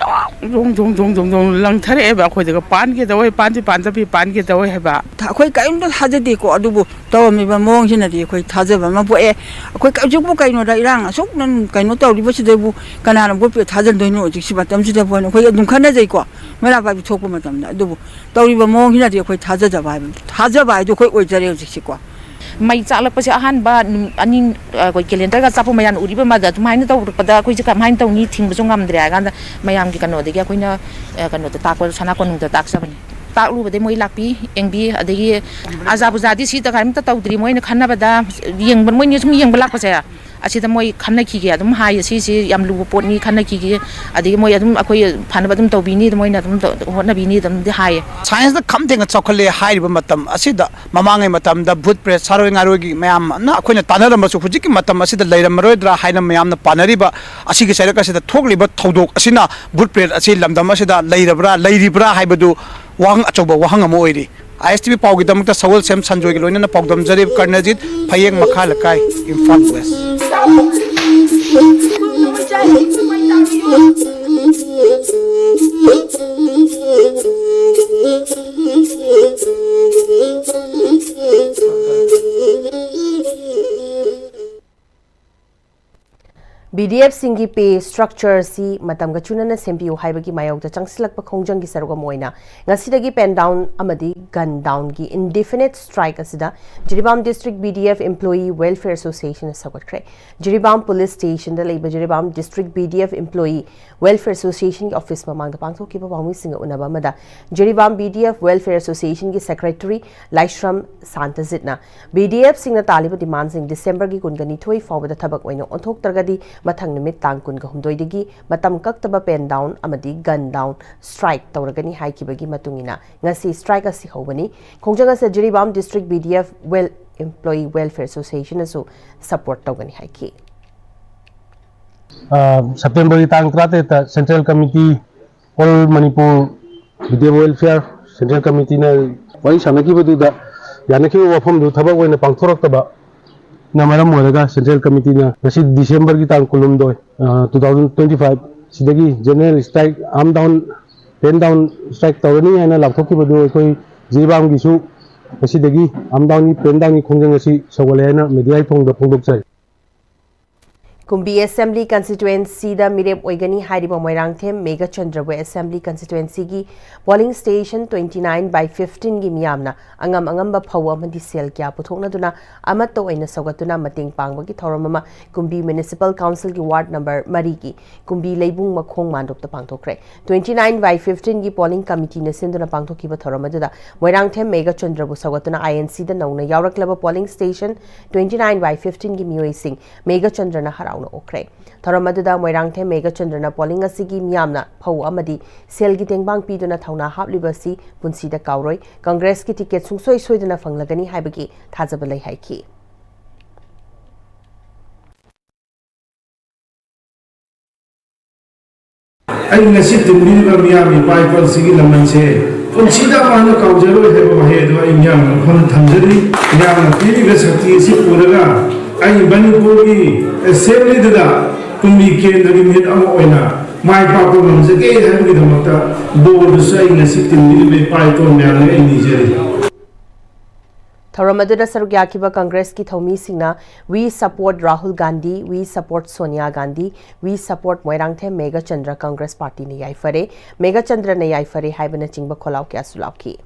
ꯖꯣꯡ, ꯖꯣꯡ, ꯖꯣꯡ, ꯖꯣꯡ, ꯖꯣꯡ, ꯖꯣꯡ ꯂꯪꯊꯔꯛꯑꯦꯕ꯫ ꯑꯩꯈꯣꯏꯗꯒ ꯄꯥꯟꯒꯦ ꯇꯧꯋꯦ, ꯄꯥꯟꯗꯤ ꯄꯥꯟꯗꯕꯤ, ꯄꯥꯟꯒꯦ ꯇꯧꯋꯦ ꯍꯥꯏꯕ꯫ ꯊ-, ꯑꯩꯈꯣꯏ ꯀꯔꯤꯝꯇ ꯊꯥꯖꯗꯦꯀꯣ꯫ ꯑꯗꯨꯕꯨ ꯇꯧꯔꯝꯃꯤꯕ ꯃꯑꯣꯡꯁꯤꯅꯗꯤ ꯑꯩꯈꯣꯏ ꯊꯥꯖꯕ ꯑꯃ ꯄꯣꯛꯑꯦ꯫ ꯑꯩꯈꯣꯏ ꯍꯧꯖꯤꯛꯄꯨ ꯀꯩꯅꯣꯗ ꯏꯔꯥꯡ ꯑꯁꯨꯛ ꯅꯪ ꯀꯩꯅꯣ ꯇꯧꯔꯤꯕꯁꯤꯗꯕꯨ ꯀꯅꯥꯅ ꯚꯣꯠ ꯄꯦ ꯊꯥꯖꯟꯗꯣꯏꯅꯣ ꯍꯧꯖꯤꯛꯁꯤ ꯃꯇꯝꯁꯤꯗꯕꯨ ꯍꯥꯏꯅ ꯑꯩꯈꯣꯏ ꯑꯗꯨꯝ ꯈꯟꯅꯖꯩꯀꯣ꯫ ꯃꯩꯔꯥ ꯄꯥꯏꯕꯤ ꯊꯣꯛꯄ ꯃꯇꯝꯗ꯫ ꯑꯗꯨꯕꯨ ꯇꯧꯔꯤꯕ ꯃꯑꯣꯡꯁꯤꯅꯗꯤ ꯑꯩꯈꯣꯏ ꯊꯥꯖꯗꯕ ꯍꯥꯏꯕ, ꯊꯥꯖꯕ ꯍꯥꯏꯗꯣ ꯑꯩꯈꯣꯏ ꯑꯣꯏꯖꯔꯦ ꯍꯧꯖꯤꯛꯁꯤꯀꯣ꯫ ꯃꯩ ꯆꯥꯛꯂꯛꯄꯁꯦ ꯑꯍꯥꯟꯕ ꯅꯨꯃꯤꯠ ꯑꯅꯤ, ꯑ, ꯑꯩꯈꯣꯏ ꯀꯦꯂꯦꯟꯗꯔꯒ ꯆꯥꯛꯄ ꯃꯌꯥꯝ ꯎꯔꯤꯕ ꯃꯥꯗ ꯑꯗꯨꯃꯥꯏꯅ ꯇꯧꯔꯛꯄꯗ ꯑꯩꯈꯣꯏꯁꯦ ꯀꯃꯥꯏꯅ ꯇꯧꯅꯤ, ꯊꯤꯡꯕꯁꯨ ꯉꯝꯗ꯭ꯔꯦ ꯍꯥꯏ ꯀꯥꯟꯗ ꯃꯌꯥꯝꯒꯤ ꯀꯩꯅꯣꯗꯒꯤ ꯑꯩꯈꯣꯏꯅ, ꯑ, ꯀꯩꯅꯣꯗ ꯇꯥꯛꯄ, ꯁꯅꯥ ꯀꯣꯅꯨꯡꯗ ꯇꯥꯛꯆꯕꯅꯤ꯫ ꯇꯥꯛꯂꯨꯕꯗꯩ ꯃꯣꯏ ꯂꯥꯛꯄꯤ, ꯌꯦꯡꯕꯤ, ꯑꯗꯒꯤ ꯑꯖꯥ ꯕꯨꯖꯥꯗꯤ ꯁꯤ ꯀꯔꯤꯝꯇ ꯇꯧꯗ꯭ꯔꯤ꯫ ꯃꯣꯏꯅ ꯈꯟꯅꯕꯗ, ꯌꯦꯡꯕ, ꯃꯣꯏꯅ ꯁꯨꯝ ꯌꯦꯡꯕ ꯂꯥꯛꯄꯁꯦ, ꯑꯁꯤꯗ ꯃꯣꯏ ꯈꯟꯅꯈꯤꯒꯦ ꯑꯗꯨꯝ ꯍꯥꯏꯌꯦ, "ꯁꯤꯁꯤ ꯌꯥꯝ ꯂꯨꯕ ꯄꯣꯠꯅꯤ, ꯈꯟꯅꯈꯤꯒꯦ, ꯑꯗꯒꯤ ꯃꯣꯏ ꯑꯗꯨꯝ ꯑꯩꯈꯣꯏ ꯐꯅꯕ ꯑꯗꯨꯝ ꯇꯧꯕꯤꯅꯤ, ꯃꯣꯏꯅ ꯑꯗꯨꯝ ꯇꯧ-, ꯍꯣꯠꯅꯕꯤꯅꯤ" ꯑꯗꯨꯝꯗꯤ ꯍꯥꯏꯌꯦ꯫ ꯁꯥꯏꯟꯁꯅ ꯈꯝ ꯊꯦꯡꯅ ꯆꯥꯎꯈꯠꯂꯦ ꯍꯥꯏꯔꯤꯕ ꯃꯇꯝ ꯑꯁꯤꯗ, ꯃꯃꯥꯡꯉꯩ ꯃꯇꯝꯗ ꯚꯨꯠ ꯄ꯭ꯔꯦꯠ, ꯁꯥꯔꯣꯏ ꯉꯥꯔꯣꯏꯒꯤ ꯃꯌꯥꯝꯅ ꯑꯩꯈꯣꯏꯅ ꯇꯥꯟꯅꯔꯝꯕꯁꯨ ꯍꯧꯖꯤꯛꯀꯤ ꯃꯇꯝ ꯑꯁꯤꯗ ꯂꯩꯔꯝꯃꯔꯣꯏꯗ꯭ꯔꯥ ꯍꯥꯏꯅ ꯃꯌꯥꯝꯅ ꯄꯥꯅꯔꯤꯕ ꯑꯁꯤꯒꯤ ꯆꯩꯔꯛ ꯑꯁꯤꯗ ꯊꯣꯛꯂꯤꯕ ꯊꯧꯗꯣꯛ ꯑꯁꯤꯅ ꯚꯨꯠ ꯄ꯭ꯔꯦꯠ ꯑꯁꯤ ꯂꯝꯗꯝ ꯑꯁꯤꯗ ꯂꯩꯔꯕ꯭ꯔꯥ, ꯂꯩꯔꯤꯕ꯭ꯔꯥ ꯍꯥꯏꯕꯗꯨ ꯋꯥꯍꯪ, ꯑꯆꯧꯕ ꯋꯥꯍꯪ ꯑꯃ ꯑꯣꯏꯔꯤ꯫ ꯑꯥꯏ ꯑꯦꯁ ꯇꯤ ꯚꯤ ꯄꯥꯎꯒꯤꯗꯃꯛꯇ ꯁꯒꯣꯜꯁꯦꯝ ꯁꯟꯖꯣꯏꯒꯤ ꯂꯣꯏꯅꯅ ꯄꯥꯎꯗꯝꯖꯔꯤ, ꯀꯔꯅꯖꯤꯠ, ꯐꯌꯦꯡ ꯃꯈꯥ ꯂꯩꯀꯥꯏ, ꯏꯝꯐꯥꯜ ꯋꯦꯁ꯫ ꯕꯤ ꯗꯤ ꯑꯦꯐꯁꯤꯡꯒꯤ ꯄꯦ ꯁ꯭ꯇ꯭ꯔꯛꯆꯔ ꯑꯁꯤ ꯃꯇꯝꯒ ꯆꯨꯅꯅ ꯁꯦꯝꯕꯤꯌꯨ ꯍꯥꯏꯕꯒꯤ ꯃꯥꯌꯣꯛꯇ ꯆꯪꯁꯤꯜꯂꯛꯄ ꯈꯣꯡꯖꯪꯒꯤ ꯁꯔꯨꯛ ꯑꯃ ꯑꯣꯏꯅ ꯉꯁꯤꯗꯒꯤ pen down ꯑꯃꯗꯤ gun downꯒꯤ indefinite strike ꯑꯁꯤꯗ Jiribam District B D F Employee Welfare Associationꯅ ꯁꯧꯒꯠꯈ꯭ꯔꯦ꯫ Jiribam Police Stationꯗ ꯂꯩꯕ Jiribam District B D F Employee Welfare Associationꯒꯤ office ꯃꯃꯥꯡꯗ ꯄꯥꯡꯊꯣꯛꯈꯤꯕ ꯄꯥꯎꯃꯤꯁꯤꯡꯒ ꯎꯅꯕ ꯑꯃꯗ Jiribam B D F Welfare Associationꯒꯤ Secretary ꯂꯥꯏꯁ꯭ꯔꯝ ꯁꯥꯟꯇꯖꯤꯠꯅ B D Fꯁꯤꯡꯅ ꯇꯥꯜꯂꯤꯕ demandꯁꯤꯡ Decemberꯒꯤ ꯀꯨꯟꯒ ꯅꯤꯊꯣꯏ ꯐꯥꯎꯕꯗ ꯊꯕꯛ ꯑꯣꯏꯅ ꯑꯣꯟꯊꯣꯛꯇ꯭ꯔꯒꯗꯤ ꯃꯊꯪ ꯅꯨꯃꯤꯠ ꯇꯥꯡ ꯀꯨꯟꯒ ꯍꯨꯝꯗꯣꯏꯗꯒꯤ ꯃꯇꯝ ꯀꯛꯇꯕ pen down ꯑꯃꯗꯤ gun down strike ꯇꯧꯔꯒꯅꯤ ꯍꯥꯏꯈꯤꯕꯒꯤ ꯃꯇꯨꯡ ꯏꯟꯅ ꯉꯁꯤ strike ꯑꯁꯤ ꯍꯧꯕꯅꯤ꯫ ꯈꯣꯡꯖꯪ ꯑꯁꯤꯗ Jiribam District B D F Well Employee Welfare Associationꯅꯁꯨ support ꯇꯧꯒꯅꯤ ꯍꯥꯏꯈꯤ꯫ ꯑ, ꯁꯦꯞꯇꯦꯝꯕꯔꯒꯤ ꯇꯥꯡ ꯇꯔꯥꯇꯔꯦꯠꯇ Central Committee, All Manipur B D F Welfare Central Committeeꯅ ꯋꯥꯔꯤ ꯁꯥꯟꯅꯈꯤꯕꯗꯨꯗ ꯌꯥꯅꯈꯤꯕ ꯋꯥꯐꯝꯗꯨ ꯊꯕꯛ ꯑꯣꯏꯅ ꯄꯥꯡꯊꯣꯔꯛꯇꯕꯅ ꯃꯔꯝ ꯑꯣꯏꯔꯒ Central Committeeꯅ ꯉꯁꯤ ꯗꯤꯁꯦꯝꯕꯔꯒꯤ ꯇꯥꯡ ꯀꯨꯟꯍꯨꯝꯗꯣꯏ, ꯑ, two thousand twenty five ꯁꯤꯗꯒꯤ general strike, arm down, pen down strike ꯇꯧꯔꯅꯤ ꯍꯥꯏꯅ ꯂꯥꯎꯊꯣꯛꯈꯤꯕꯗꯨ ꯑꯩꯈꯣꯏ ꯖꯤꯔꯤꯕꯥꯝꯒꯤꯁꯨ ꯉꯁꯤꯗꯒꯤ arm downꯒꯤ, pen downꯒꯤ ꯈꯣꯡꯖꯪ ꯑꯁꯤ ꯁꯧꯒꯠꯂꯦ ꯍꯥꯏꯅ media ꯊꯣꯡꯗ ꯐꯣꯡꯗꯣꯛꯆꯔꯤ꯫ ꯀꯨꯝꯕꯤ Assembly Constituencyꯗ ꯃꯤꯔꯦꯞ ꯑꯣꯏꯒꯅꯤ ꯍꯥꯏꯔꯤꯕ Moirangthem ꯃꯦꯘꯆꯟꯗ꯭ꯔꯕꯨ Assembly Constituencyꯒꯤ polling station twenty nine by fifteenꯒꯤ ꯃꯤꯌꯥꯝꯅ ꯑꯉꯝ ꯑꯉꯝꯕ ꯐꯧ ꯑꯃꯗꯤ ꯁꯦꯜ ꯀꯌꯥ ꯄꯨꯊꯣꯛꯅꯗꯨꯅ ꯑꯃꯠꯇ ꯑꯣꯏꯅ ꯁꯧꯒꯠꯇꯨꯅ ꯃꯇꯦꯡ ꯄꯥꯡꯕꯒꯤ ꯊꯧꯔꯝ ꯑꯃ ꯀꯨꯝꯕꯤ Municipal Councilꯒꯤ ward number ꯃꯔꯤꯒꯤ ꯀꯨꯝꯕꯤ ꯂꯩꯕꯨꯡ ꯃꯈꯣꯡ ꯃꯥꯟꯗꯣꯞꯇ ꯄꯥꯡꯊꯣꯛꯈ꯭ꯔꯦ꯫ Twenty nine by fifteenꯒꯤ polling committeeꯅ ꯁꯤꯟꯗꯨꯅ ꯄꯥꯡꯊꯣꯛꯈꯤꯕ ꯊꯧꯔꯝ ꯑꯗꯨꯗ ꯃꯣꯏꯔꯥꯡꯊꯦꯝ ꯃꯦꯘꯆꯟꯗ꯭ꯔꯕꯨ ꯁꯧꯒꯠꯇꯨꯅ INCꯗ ꯅꯧꯅ ꯌꯥꯎꯔꯛꯂꯕ polling station twenty nine by fifteenꯒꯤ ꯃꯤꯑꯣꯏꯁꯤꯡ ꯃꯦꯘꯆꯟꯗ꯭ꯔꯅ ꯍꯔꯥꯎꯅ ꯑꯣꯛꯈ꯭ꯔꯦ꯫ ꯊꯧꯔꯝ ꯑꯗꯨꯗ ꯃꯣꯏꯔꯥꯡꯊꯦꯝ ꯃꯦꯘꯆꯟꯗ꯭ꯔꯅ polling ꯑꯁꯤꯒꯤ ꯃꯤꯌꯥꯝꯅ ꯐꯧ ꯑꯃꯗꯤ ꯁꯦꯜꯒꯤ ꯇꯦꯡꯕꯥꯡ ꯄꯤꯗꯨꯅ ꯊꯧꯅꯥ ꯍꯥꯞꯂꯤꯕ ꯑꯁꯤ ꯄꯨꯟꯁꯤꯗ ꯀꯥꯎꯔꯣꯏ, ꯀꯪꯒ꯭ꯔꯦꯁꯀꯤ ticket ꯁꯨꯡꯁꯣꯏ ꯁꯣꯏꯗꯅ ꯐꯪꯂꯒꯅꯤ ꯍꯥꯏꯕꯒꯤ ꯊꯥꯖꯕ ꯂꯩ ꯍꯥꯏꯈꯤ꯫ ꯑꯩ ꯉꯁꯤ ꯇꯤꯟꯕꯤꯔꯤꯕ ꯃꯤꯌꯥꯝ ꯏꯄꯥ ꯏꯄꯨꯁꯤꯡꯒꯤ ꯂꯃꯟꯁꯦ ꯄꯨꯟꯁꯤꯗ ꯃꯥꯅ ꯀꯥꯎꯖꯔꯣꯏ ꯍꯥꯏꯕ ꯋꯥꯍꯩ ꯑꯗꯨ ꯑꯩ ꯃꯤꯌꯥꯝꯒꯤ ꯃꯐꯝꯗ ꯊꯝꯖꯔꯤ꯫ ꯃꯤꯌꯥꯝꯅ ꯄꯤꯔꯤꯕ ꯁꯛꯇꯤ ꯑꯁꯤ ꯄꯨꯔꯒ ꯑꯩ ꯃꯅꯤꯄꯨꯔꯒꯤ ꯑꯦꯁꯦꯝꯕ꯭ꯂꯤꯗꯨꯗ ꯀꯨꯝꯕꯤ ꯀꯦꯟꯗ꯭ꯔꯒꯤ ꯃꯤꯍꯨꯠ ꯑꯃ ꯑꯣꯏꯅ ꯃꯥꯏ ꯄꯥꯛꯄ ꯉꯝꯖꯒꯦ ꯍꯥꯏꯕꯒꯤꯗꯃꯛꯇ ꯕꯣꯔꯗꯨꯁꯨ ꯑꯩ ꯉꯁꯤ ꯇꯤꯟꯕꯤꯔꯤꯕ ꯏꯄꯥ ꯏꯄꯨ ꯃꯌꯥꯝꯅ ꯑꯩ ꯅꯤꯖꯔꯤ꯫ ꯊꯧꯔꯝ ꯑꯗꯨꯗ ꯁꯔꯨꯛ ꯌꯥꯈꯤꯕ ꯀꯪꯒ꯭ꯔꯦꯁꯀꯤ ꯊꯧꯃꯤꯁꯤꯡꯅ "We support Rahul Gandhi, we support Sonia Gandhi, we support Moirangthem Meghachandra, Congress ꯄꯥꯔꯇꯤꯅ ꯌꯥꯏꯐꯔꯦ, ꯃꯦꯘꯆꯟꯗ꯭ꯔꯅ ꯌꯥꯏꯐꯔꯦ" ꯍꯥꯏꯕꯅꯆꯤꯡꯕ ꯈꯣꯜꯂꯥꯎ ꯀꯌꯥꯁꯨ ꯂꯥꯎꯈꯤ꯫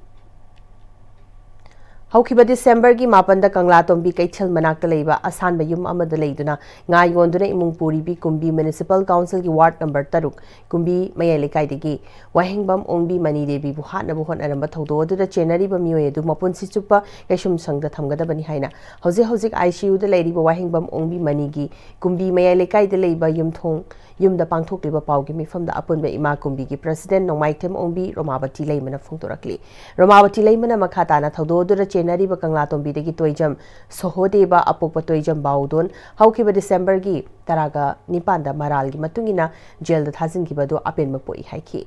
ꯍꯧꯈꯤꯕ ꯗꯤꯁꯦꯝꯕꯔꯒꯤ ꯃꯥꯄꯟꯗ ꯀꯪꯂꯥꯇꯣꯝꯕꯤ ꯀꯩꯊꯦꯜ ꯃꯅꯥꯛꯇ ꯂꯩꯕ ꯑꯁꯥꯟꯕ ꯌꯨꯝ ꯑꯃꯗ ꯂꯩꯗꯨꯅ ꯉꯥ ꯌꯣꯟꯗꯨꯅ ꯏꯃꯨꯡ ꯄꯨꯔꯤꯕꯤ ꯀꯨꯝꯕꯤ ꯃ꯭ꯌꯨꯅꯤꯁꯤꯄꯥꯜ ꯀꯥꯎꯟꯁꯤꯜꯒꯤ ꯋꯥꯔꯗ ꯅꯝꯕꯔ ꯇꯔꯨꯛ, ꯀꯨꯝꯕꯤ ꯃꯌꯥꯏ ꯂꯩꯀꯥꯏꯗꯒꯤ ꯋꯥꯍꯦꯡꯕꯝ ꯑꯣꯡꯕꯤ ꯃꯅꯤ ꯗꯦꯕꯤꯕꯨ ꯍꯥꯠꯅꯕ ꯍꯣꯠꯅꯔꯝꯕ ꯊꯧꯗꯣꯛ ꯑꯗꯨꯗ ꯆꯦꯟꯅꯔꯤꯕ ꯃꯤꯑꯣꯏ ꯑꯗꯨ ꯃꯄꯨꯟꯁꯤ ꯆꯨꯞꯄ ꯀꯩꯁꯨꯝꯁꯪꯗ ꯊꯝꯒꯗꯕꯅꯤ ꯍꯥꯏꯅ ꯍꯧꯖꯤꯛ ꯍꯧꯖꯤꯛ ꯑꯥꯏ ꯁꯤ ꯌꯨꯗ ꯂꯩꯔꯤꯕ ꯋꯥꯍꯦꯡꯕꯝ ꯑꯣꯡꯕꯤ ꯃꯅꯤꯒꯤ ꯀꯨꯝꯕꯤ ꯃꯌꯥꯏ ꯂꯩꯀꯥꯏꯗ ꯂꯩꯕ ꯌꯨꯝꯊꯣꯡ ꯌꯨꯝꯗ ꯄꯥꯡꯊꯣꯛꯂꯤꯕ ꯄꯥꯎꯒꯤ ꯃꯤꯐꯝꯗ ꯑꯄꯨꯟꯕ ꯏꯃꯥ ꯀꯨꯝꯕꯤꯒꯤ ꯄ꯭ꯔꯁꯤꯗꯦꯟ ꯅꯣꯡꯃꯥꯏꯊꯦꯝ ꯑꯣꯡꯕꯤ ꯔꯣꯃꯥꯕꯇꯤ ꯂꯩꯃꯅ ꯐꯣꯡꯗꯣꯔꯛꯂꯤ꯫ ꯔꯣꯃꯥꯕꯇꯤ ꯂꯩꯃꯅ ꯃꯈꯥ ꯇꯥꯅ ꯊꯧꯗꯣꯛ ꯑꯗꯨꯗ ꯆꯦꯟꯅꯔꯤꯕ ꯀꯪꯂꯥꯇꯣꯝꯕꯤꯗꯒꯤ ꯇꯣꯏꯖꯝ ꯁꯣꯍꯣꯗꯦꯕ ꯑꯄꯣꯛꯄ ꯇꯣꯏꯖꯝ ꯕꯥꯎꯗꯣꯟ ꯍꯧꯈꯤꯕ ꯗꯤꯁꯦꯝꯕꯔꯒꯤ ꯇꯔꯥꯒ ꯅꯤꯄꯥꯟꯗ ꯃꯔꯥꯜꯒꯤ ꯃꯇꯨꯡ ꯏꯟꯅ ꯖꯦꯜꯗ ꯊꯥꯖꯤꯟꯈꯤꯕ ꯑꯗꯨ ꯑꯄꯦꯟꯕ ꯄꯣꯛꯏ ꯍꯥꯏꯈꯤ꯫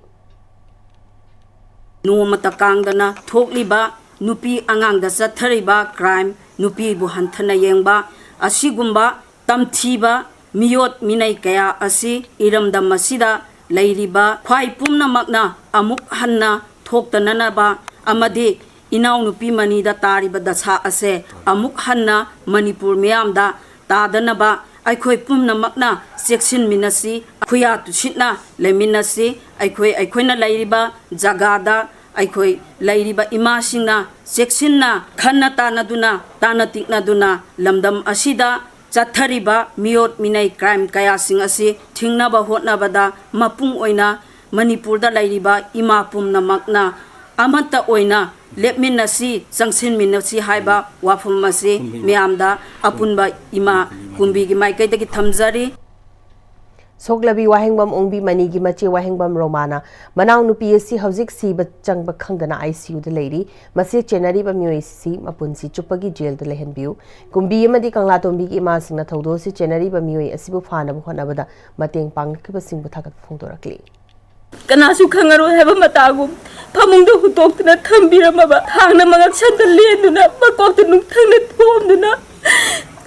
ꯅꯣꯡꯃꯇ ꯀꯥꯡꯗꯅ ꯊꯣꯛꯂꯤꯕ ꯅꯨꯄꯤ ꯑꯉꯥꯡꯗ ꯆꯠꯊꯔꯤꯕ ꯀ꯭ꯔꯥꯏꯝ, ꯅꯨꯄꯤꯕꯨ ꯍꯟꯊꯅ ꯌꯦꯡꯕ ꯑꯁꯤꯒꯨꯝꯕ ꯇꯝꯊꯤꯕ ꯃꯤꯑꯣꯠ ꯃꯤꯅꯩ ꯀꯌꯥ ꯑꯁꯤ ꯏꯔꯝꯗꯝ ꯑꯁꯤꯗ ꯂꯩꯔꯤꯕ ꯈ꯭ꯋꯥꯏ ꯄꯨꯝꯅꯃꯛꯅ ꯑꯃꯨꯛ ꯍꯟꯅ ꯊꯣꯛꯇꯅꯅꯕ ꯑꯃꯗꯤ ꯏꯅꯥꯎꯅꯨꯄꯤ ꯃꯅꯤꯗ ꯇꯥꯔꯤꯕ ꯗꯁꯥ ꯑꯁꯦ ꯑꯃꯨꯛ ꯍꯟꯅ ꯃꯅꯤꯄꯨꯔ ꯃꯤꯌꯥꯝꯗ ꯇꯥꯗꯅꯕ ꯑꯩꯈꯣꯏ ꯄꯨꯝꯅꯃꯛꯅ ꯆꯦꯛꯁꯤꯟꯃꯤꯟꯅꯁꯤ, ꯈꯨꯌꯥ ꯇꯨꯁꯤꯠꯅ ꯂꯩꯃꯤꯟꯅꯁꯤ꯫ ꯑꯩꯈꯣꯏ ꯑꯩꯈꯣꯏꯅ ꯂꯩꯔꯤꯕ ꯖꯒꯥꯗ ꯑꯩꯈꯣꯏ ꯂꯩꯔꯤꯕ ꯏꯃꯥꯁꯤꯡꯅ ꯆꯦꯛꯁꯤꯟꯅ ꯈꯟꯅ ꯇꯥꯟꯅꯗꯨꯅ ꯇꯥꯟꯅ ꯇꯤꯛꯅꯗꯨꯅ ꯂꯝꯗꯝ ꯑꯁꯤꯗ ꯆꯠꯊꯔꯤꯕ ꯃꯤꯑꯣꯠ ꯃꯤꯅꯩ ꯀ꯭ꯔꯥꯏꯝ ꯀꯌꯥꯁꯤꯡ ꯑꯁꯤ ꯊꯤꯡꯅꯕ ꯍꯣꯠꯅꯕꯗ ꯃꯄꯨꯡ ꯑꯣꯏꯅ ꯃꯅꯤꯄꯨꯔꯗ ꯂꯩꯔꯤꯕ ꯏꯃꯥ ꯄꯨꯝꯅꯃꯛꯅ ꯑꯃꯠꯇ ꯑꯣꯏꯅ ꯂꯦꯞꯃꯤꯟꯅꯁꯤ, ꯆꯪꯁꯤꯟꯃꯤꯟꯅꯁꯤ ꯍꯥꯏꯕ ꯋꯥꯐꯝ ꯑꯁꯤ ꯃꯤꯌꯥꯝꯗ ꯑꯄꯨꯟꯕ ꯏꯃꯥ ꯀꯨꯝꯕꯤꯒꯤ ꯃꯥꯏꯀꯩꯗꯒꯤ ꯊꯝꯖꯔꯤ꯫ ꯁꯣꯛꯂꯕꯤ ꯋꯥꯍꯦꯡꯕꯝ ꯑꯣꯡꯕꯤ ꯃꯅꯤꯒꯤ ꯃꯆꯦ ꯋꯥꯍꯦꯡꯕꯝ ꯔꯣꯃꯥꯅ ꯃꯅꯥꯎꯅꯨꯄꯤ ꯑꯁꯤ ꯍꯧꯖꯤꯛ ꯁꯤꯕ ꯆꯪꯕ ꯈꯪꯗꯅ ꯑꯥꯏ ꯁꯤ ꯌꯨꯗ ꯂꯩꯔꯤ꯫ ꯃꯁꯤ ꯆꯦꯟꯅꯔꯤꯕ ꯃꯤꯑꯣꯏꯁꯤ ꯃꯄꯨꯟꯁꯤ ꯆꯨꯞꯄꯒꯤ ꯖꯦꯜꯗ ꯂꯩꯍꯟꯕꯤꯌꯨ꯫ ꯀꯨꯝꯕꯤ ꯑꯃꯗꯤ ꯀꯪꯂꯥꯇꯣꯝꯕꯤꯒꯤ ꯏꯃꯥꯁꯤꯡꯅ ꯊꯧꯗꯣꯛ ꯑꯁꯤ ꯆꯦꯟꯅꯔꯤꯕ ꯃꯤꯑꯣꯏ ꯑꯁꯤꯕꯨ ꯐꯥꯅꯕ ꯍꯣꯠꯅꯕꯗ ꯃꯇꯦꯡ ꯄꯥꯡꯂꯛꯈꯤꯕꯁꯤꯡꯕꯨ ꯊꯥꯒꯠꯄ ꯐꯣꯡꯗꯣꯔꯛꯂꯤ꯫ ꯀꯅꯥꯁꯨ ꯈꯪꯉꯔꯣꯏ ꯍꯥꯏꯕ ꯃꯇꯥꯒꯨꯝ ꯐꯃꯨꯡꯗ ꯍꯨꯠꯇꯣꯛꯇꯨꯅ ꯊꯝꯕꯤꯔꯝꯃꯕ, ꯊꯥꯡꯅ ꯃꯉꯛꯁꯝꯗ ꯂꯦꯟꯗꯨꯅ ꯃꯀꯣꯛꯇ ꯅꯨꯡꯊꯪꯅ ꯊꯣꯝꯗꯨꯅ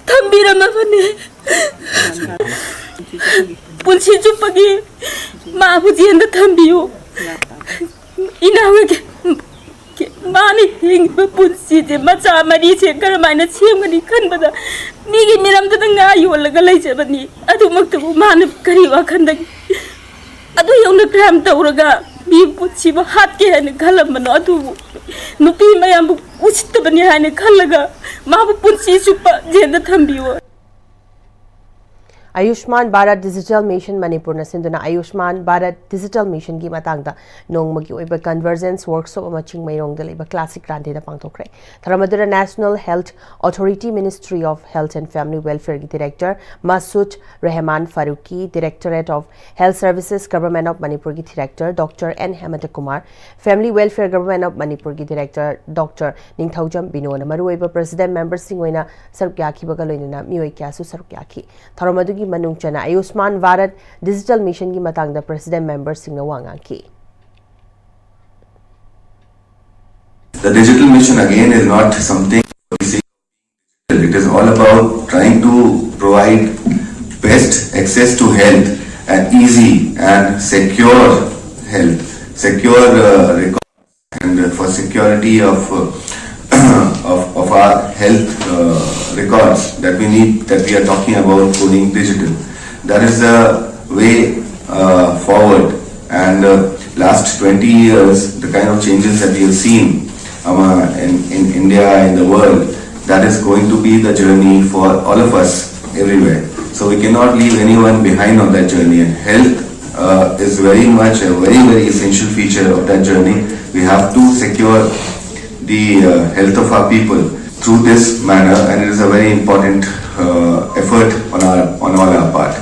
ꯊꯝꯕꯤꯔꯝꯃꯕꯅꯤ꯫ ꯄꯨꯟꯁꯤ ꯆꯨꯞꯄꯒꯤ ꯃꯥꯕꯨ ꯖꯦꯜꯗ ꯊꯝꯕꯤꯌꯨ꯫ ꯏꯅꯥꯎꯒꯤ ꯃꯥꯅ ꯍꯤꯡꯉꯤꯕ ꯄꯨꯟꯁꯤꯁꯦ, ꯃꯆꯥ ꯃꯔꯤꯁꯦ ꯀꯔꯝꯍꯥꯏꯅ ꯁꯦꯝꯒꯅꯤ ꯈꯟꯕꯗ, ꯃꯤꯒꯤ ꯃꯤꯔꯝꯗꯨꯗ ꯉꯥ ꯌꯣꯜꯂꯒ ꯂꯩꯖꯕꯅꯤ꯫ ꯑꯗꯨꯃꯛꯇꯕꯨ ꯃꯥꯅ ꯀꯔꯤ ꯋꯥꯈꯟꯗꯒꯤ ꯑꯗꯨ ꯌꯧꯅ ꯀ꯭ꯔꯥꯏꯝ ꯇꯧꯔꯒ ꯃꯤ ꯄꯨꯟꯁꯤꯕꯨ ꯍꯥꯠꯀꯦ ꯍꯥꯏꯅ ꯈꯜꯂꯝꯕꯅꯣ? ꯑꯗꯨꯕꯨ ꯅꯨꯄꯤ ꯃꯌꯥꯝꯕꯨ ꯎꯁꯤꯠꯇꯕꯅꯤ ꯍꯥꯏꯅ ꯈꯜꯂꯒ ꯃꯥꯕꯨ ꯄꯨꯟꯁꯤ ꯆꯨꯞꯄ ꯖꯦꯜꯗ ꯊꯝꯕꯤꯌꯨ꯫ ꯑꯌꯨꯁꯃꯥꯟ ꯚꯥꯔꯠ ꯗꯤꯖꯤꯇꯦꯜ ꯃꯤꯁꯟ ꯃꯅꯤꯄꯨꯔꯅ ꯁꯤꯟꯗꯨꯅ ꯑꯌꯨꯁꯃꯥꯟ ꯚꯥꯔꯠ ꯗꯤꯖꯤꯇꯦꯜ ꯃꯤꯁꯟꯒꯤ ꯃꯇꯥꯡꯗ ꯅꯣꯡꯃꯒꯤ ꯑꯣꯏꯕ ꯀꯟꯚꯔꯖꯦꯟꯁ ꯋꯥꯔꯛꯁꯣꯞ ꯑꯃ ꯆꯤꯡꯃꯩꯔꯣꯡꯗ ꯂꯩꯕ ꯀ꯭ꯂꯥꯁꯤꯛ ꯔꯥꯟꯗꯦꯗ ꯄꯥꯡꯊꯣꯛꯈ꯭ꯔꯦ꯫ ꯊꯧꯔꯝ ꯑꯗꯨꯗ National Health Authority, Ministry of Health and Family Welfare ꯒꯤ director Masud Rehman Faruqi, Directorate of Health Services, Government of ꯃꯅꯤꯄꯨꯔꯒꯤ director doctor N Hemant Kumar, Family Welfare, Government of ꯃꯅꯤꯄꯨꯔꯒꯤ ꯗꯤꯔꯦꯛꯇꯔ ꯗꯣꯛꯇꯔ ꯅꯤꯡꯊꯧꯖꯝ ꯕꯤꯅꯣꯅ ꯃꯔꯨꯑꯣꯏꯕ ꯄ꯭ꯔꯦꯁꯤꯗꯦꯟꯠ ꯃꯦꯝꯕꯔꯁꯤꯡ ꯑꯣꯏꯅ ꯁꯔꯨꯛ ꯌꯥꯈꯤꯕꯒ ꯂꯣꯏꯅꯅ ꯃꯤꯑꯣꯏ ꯀꯌꯥꯁꯨ ꯁꯔꯨꯛ ꯌꯥꯈꯤ꯫ ꯊꯧꯔꯝ ꯑꯗꯨꯒꯤ ꯃꯅꯨꯡ ꯆꯟꯅ ꯑꯌꯨꯁꯃꯥꯟ ꯚꯥꯔꯠ ꯗꯤꯖꯤꯇꯦꯜ ꯃꯤꯁꯟꯒꯤ ꯃꯇꯥꯡꯗ ꯄ꯭ꯔꯦꯁꯤꯗꯦꯟꯠ ꯃꯦꯝꯕꯔꯁꯤꯡꯅ ꯋꯥ ꯉꯥꯡꯈꯤ꯫ The digital mission again is not something we see. It is all about trying to provide best access to health and easy and secure health, secure uh, records, and for security of, uh, of of our health uh, records that we need, that we are talking about going digital. That is the way uh, forward. And uh, last twenty years, the kind of changes that we have seen um, in, in India, in the world, that is going to be the journey for all of us everywhere. So we cannot leave anyone behind on that journey. And health uh, is very much a very, very essential feature of that journey. We have to secure the uh, health of our people through this manner, and it is a very important uh, effort on our on all our part.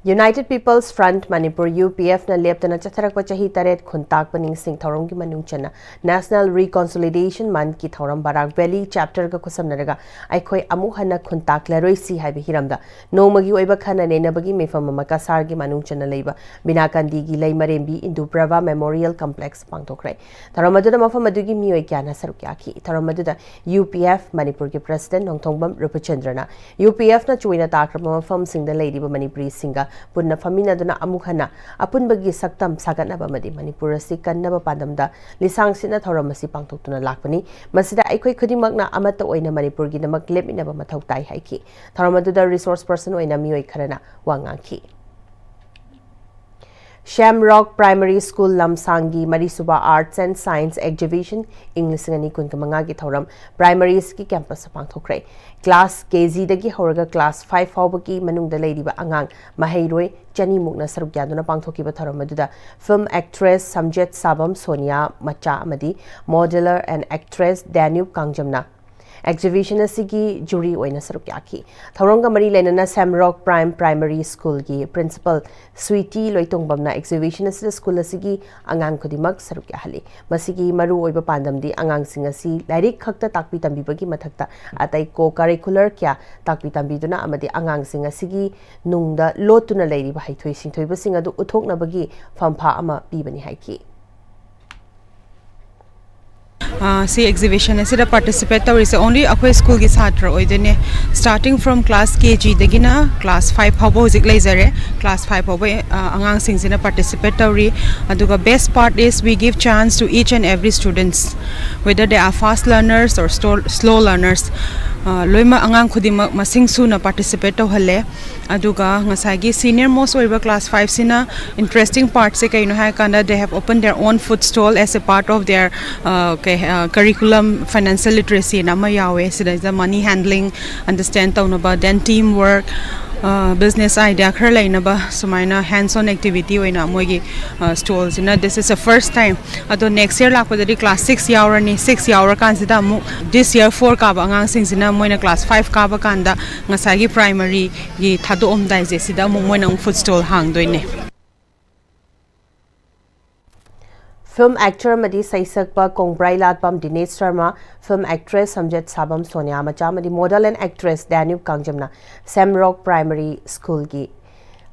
United People's Front Manipur, UPF ꯅ ꯂꯦꯞꯇꯅ ꯆꯠꯊꯔꯛꯄ ꯆꯍꯤ ꯇꯔꯦꯠ ꯈꯨꯟꯇꯥꯛꯄ ꯅꯤꯡꯁꯤꯡ ꯊꯧꯔꯝꯒꯤ ꯃꯅꯨꯡ ꯆꯟꯅ National Reconciliation Month ꯀꯤ ꯊꯧꯔꯝ ꯕꯔꯥꯛ valley ꯆꯦꯞꯇꯔꯒ ꯈꯨꯠꯁꯝꯅꯔꯒ ꯑꯩꯈꯣꯏ ꯑꯃꯨꯛ ꯍꯟꯅ ꯈꯨꯟꯇꯥꯛꯂꯔꯣꯏꯁꯤ ꯍꯥꯏꯕ ꯍꯤꯔꯝꯗ ꯅꯣꯡꯃꯒꯤ ꯑꯣꯏꯕ ꯈꯟꯅ ꯅꯩꯅꯕꯒꯤ ꯃꯤꯐꯝ ꯑꯃ ꯀꯁꯥꯔꯒꯤ ꯃꯅꯨꯡ ꯆꯟꯅ ꯂꯩꯕ ꯕꯤꯅꯥꯀꯟꯗꯤꯒꯤ ꯂꯩꯃꯔꯦꯝꯕꯤ ꯏꯟꯗꯨ ꯄ꯭ꯔꯚꯥ ꯃꯦꯃꯣꯔꯤꯌꯦꯜ ꯀꯝꯄ꯭ꯂꯦꯛꯁ ꯄꯥꯡꯊꯣꯛꯈ꯭ꯔꯦ꯫ ꯊꯧꯔꯝ ꯑꯗꯨꯗ ꯃꯐꯝ ꯑꯗꯨꯒꯤ ꯃꯤꯑꯣꯏ ꯀꯌꯥꯅ ꯁꯔꯨꯛ ꯌꯥꯈꯤ꯫ ꯊꯧꯔꯝ ꯑꯗꯨꯗ UPF ꯃꯅꯤꯄꯨꯔꯒꯤ ꯄ꯭ꯔꯦꯁꯤꯗꯦꯟꯠ ꯅꯣꯡꯊꯣꯡꯕꯝ ꯔꯨꯄꯆꯟꯗ꯭ꯔꯅ UPF ꯅ ꯆꯣꯏꯅ ꯇꯥꯈ꯭ꯔꯕ ꯃꯐꯝꯁꯤꯡꯗ ꯂꯩꯔꯤꯕ ꯃꯅꯤꯄꯨꯔꯤꯁꯤꯡꯒ ꯄꯨꯟꯅ ꯐꯝꯃꯤꯟꯅꯗꯨꯅ ꯑꯃꯨꯛ ꯍꯟꯅ ꯑꯄꯨꯟꯕꯒꯤ ꯁꯛꯇꯝ ꯁꯥꯒꯠꯅꯕ ꯑꯃꯗꯤ ꯃꯅꯤꯄꯨꯔ ꯑꯁꯤ ꯀꯟꯅꯕ ꯄꯥꯟꯗꯝꯗ ꯂꯤꯁꯥꯡ ꯁꯤꯠꯅ ꯊꯧꯔꯝ ꯑꯁꯤ ꯄꯥꯡꯊꯣꯛꯇꯨꯅ ꯂꯥꯛꯄꯅꯤ꯫ ꯃꯁꯤꯗ ꯑꯩꯈꯣꯏ ꯈꯨꯗꯤꯡꯃꯛꯅ ꯑꯃꯠꯇ ꯑꯣꯏꯅ ꯃꯅꯤꯄꯨꯔꯒꯤꯗꯃꯛ ꯂꯦꯞꯃꯤꯟꯅꯕ ꯃꯊꯧ ꯇꯥꯏ ꯍꯥꯏꯈꯤ꯫ ꯊꯧꯔꯝ ꯑꯗꯨꯗ resource person ꯑꯣꯏꯅ ꯃꯤꯑꯣꯏ ꯈꯔꯅ ꯋꯥ ꯉꯥꯡꯈꯤ꯫ Shamrock Primary School ꯂꯝꯁꯥꯡꯒꯤ ꯃꯔꯤꯁꯨꯕ Arts and Science Exhibition ꯏꯪ ꯂꯤꯁꯤꯡ ꯑꯅꯤ ꯀꯨꯟꯃꯉꯥꯒꯤ ꯊꯧꯔꯝ primaryꯁꯀꯤ campusꯇ ꯄꯥꯡꯊꯣꯛꯈ꯭ꯔꯦ꯫ Class KGꯗꯒꯤ ꯍꯧꯔꯒ class five ꯐꯥꯎꯕꯒꯤ ꯃꯅꯨꯡꯗ ꯂꯩꯔꯤꯕ ꯑꯉꯥꯡ ꯃꯍꯩꯔꯣꯏ ꯆꯅꯤꯃꯨꯛꯅ ꯁꯔꯨꯛ ꯌꯥꯗꯨꯅ ꯄꯥꯡꯊꯣꯛꯈꯤꯕ ꯊꯧꯔꯝ ꯑꯗꯨꯗ film actress ꯁꯝꯖꯦꯠ ꯁꯥꯕꯝ ꯁꯣꯅꯤꯌꯥ ꯃꯆꯥ ꯑꯃꯗꯤ modeller and actress ꯗꯦꯅ꯭ꯌꯨꯕ ꯀꯥꯡꯖꯝꯅ exhibition ꯑꯁꯤꯒꯤ jury ꯑꯣꯏꯅ ꯁꯔꯨꯛ ꯌꯥꯈꯤ꯫ ꯊꯧꯔꯝꯒ ꯃꯔꯤ ꯂꯩꯅꯅ Shamrock Prime Primary Schoolꯒꯤ principal ꯁ꯭ꯋꯤꯇꯤ ꯂꯣꯏꯇꯣꯡꯕꯝꯅ exhibition ꯑꯁꯤꯗ school ꯑꯁꯤꯒꯤ ꯑꯉꯥꯡ ꯈꯨꯗꯤꯡꯃꯛ ꯁꯔꯨꯛ ꯌꯥꯍꯜꯂꯤ꯫ ꯃꯁꯤꯒꯤ ꯃꯔꯨꯑꯣꯏꯕ ꯄꯥꯟꯗꯝꯗꯤ ꯑꯉꯥꯡꯁꯤꯡ ꯑꯁꯤ ꯂꯥꯏꯔꯤꯛ ꯈꯛꯇ ꯇꯥꯛꯄꯤ ꯇꯝꯕꯤꯕꯒꯤ ꯃꯊꯛꯇ ꯑꯇꯩ co-curricular ꯀꯌꯥ ꯇꯥꯛꯄꯤ ꯇꯝꯕꯤꯗꯨꯅ ꯑꯃꯗꯤ ꯑꯉꯥꯡꯁꯤꯡ ꯑꯁꯤꯒꯤ ꯅꯨꯡꯗ ꯂꯣꯠꯇꯨꯅ ꯂꯩꯔꯤꯕ ꯍꯩꯊꯣꯏ ꯁꯤꯡꯊꯣꯏꯕꯁꯤꯡ ꯑꯗꯨ ꯎꯠꯊꯣꯛꯅꯕꯒꯤ ꯐꯝꯐꯥ ꯑꯃ ꯄꯤꯕꯅꯤ ꯍꯥꯏꯈꯤ꯫ ꯑꯥ, ꯁꯤ exhibition ꯑꯁꯤꯗ participate ꯇꯧꯔꯤꯁꯦ only ꯑꯩꯈꯣꯏ schoolꯒꯤ ꯁꯥꯇ꯭ꯔ ꯑꯣꯏꯗꯣꯏꯅꯦ꯫ Starting from class KGꯗꯒꯤꯅ class five ꯐꯥꯎꯕ ꯍꯧꯖꯤꯛ ꯂꯩꯖꯔꯦ꯫ Class five ꯐꯥꯎꯕ ꯑꯥ, ꯑꯉꯥꯡꯁꯤꯡꯁꯤꯅ participate ꯇꯧꯔꯤ꯫ ꯑꯗꯨꯒ best part is we give chance to each and every students, whether they are fast learners or slow, slow learners, ꯑꯥ, ꯂꯣꯏꯅꯃꯛ ꯑꯉꯥꯡ ꯈꯨꯗꯤꯡꯃꯛ ꯃꯁꯤꯡ ꯁꯨꯅ participate ꯇꯧꯍꯜꯂꯦ꯫ ꯑꯗꯨꯒ ꯉꯁꯥꯏꯒꯤ senior most ꯑꯣꯏꯕ class fiveꯁꯤꯅ interesting partꯁꯦ ꯀꯩꯅꯣ ꯍꯥꯏꯔꯀꯥꯟꯗ they have opened their own food stall as a part of their, ꯑ, ꯀꯩ, ꯑ, curriculum financial literacyꯅ ꯑꯃ ꯌꯥꯎꯋꯦ꯫ ꯁꯤꯗꯩꯁꯤꯗ money handling understand ꯇꯧꯅꯕ, then team work, ꯑ, business idea ꯈꯔ ꯂꯩꯅꯕ, ꯁꯨꯃꯥꯏꯅ hands on activity ꯑꯣꯏꯅ ꯃꯣꯏꯒꯤ, ꯑ, stallꯁꯤꯅ this is a first time꯫ ꯑꯗꯣ next year ꯂꯥꯛꯄꯗꯗꯤ class six ꯌꯥꯎꯔꯅꯤ꯫ Six ꯌꯥꯎꯔꯀꯥꯟꯁꯤꯗ ꯑꯃꯨꯛ this year four ꯀꯥꯕ ꯑꯉꯥꯡꯁꯤꯡꯁꯤꯅ ꯃꯣꯏꯅ class five ꯀꯥꯕ ꯀꯥꯟꯗ ꯉꯁꯥꯏꯒꯤ primaryꯒꯤ ꯊꯥꯗꯣꯛꯑꯝꯗꯥꯏꯁꯦ ꯁꯤꯗ ꯑꯃꯨꯛ ꯃꯣꯏꯅ ꯑꯃꯨꯛ food stall ꯍꯥꯡꯗꯣꯏꯅꯦ꯫ Film actor ꯑꯃꯗꯤ ꯁꯩꯁꯛꯄ ꯀꯣꯡꯕ꯭ꯔꯥꯏ ꯂꯥꯠꯄꯝ ꯗꯤꯅꯦꯁ ꯁꯔꯃ, film actress ꯁꯝꯖꯦꯠ ꯁꯥꯕꯝ ꯁꯣꯅꯤꯌꯥ ꯃꯆꯥ ꯑꯃꯗꯤ model and actress ꯗꯦꯅ꯭ꯌꯨꯕ ꯀꯥꯡꯖꯝꯅ Shamrock Primary Schoolꯒꯤ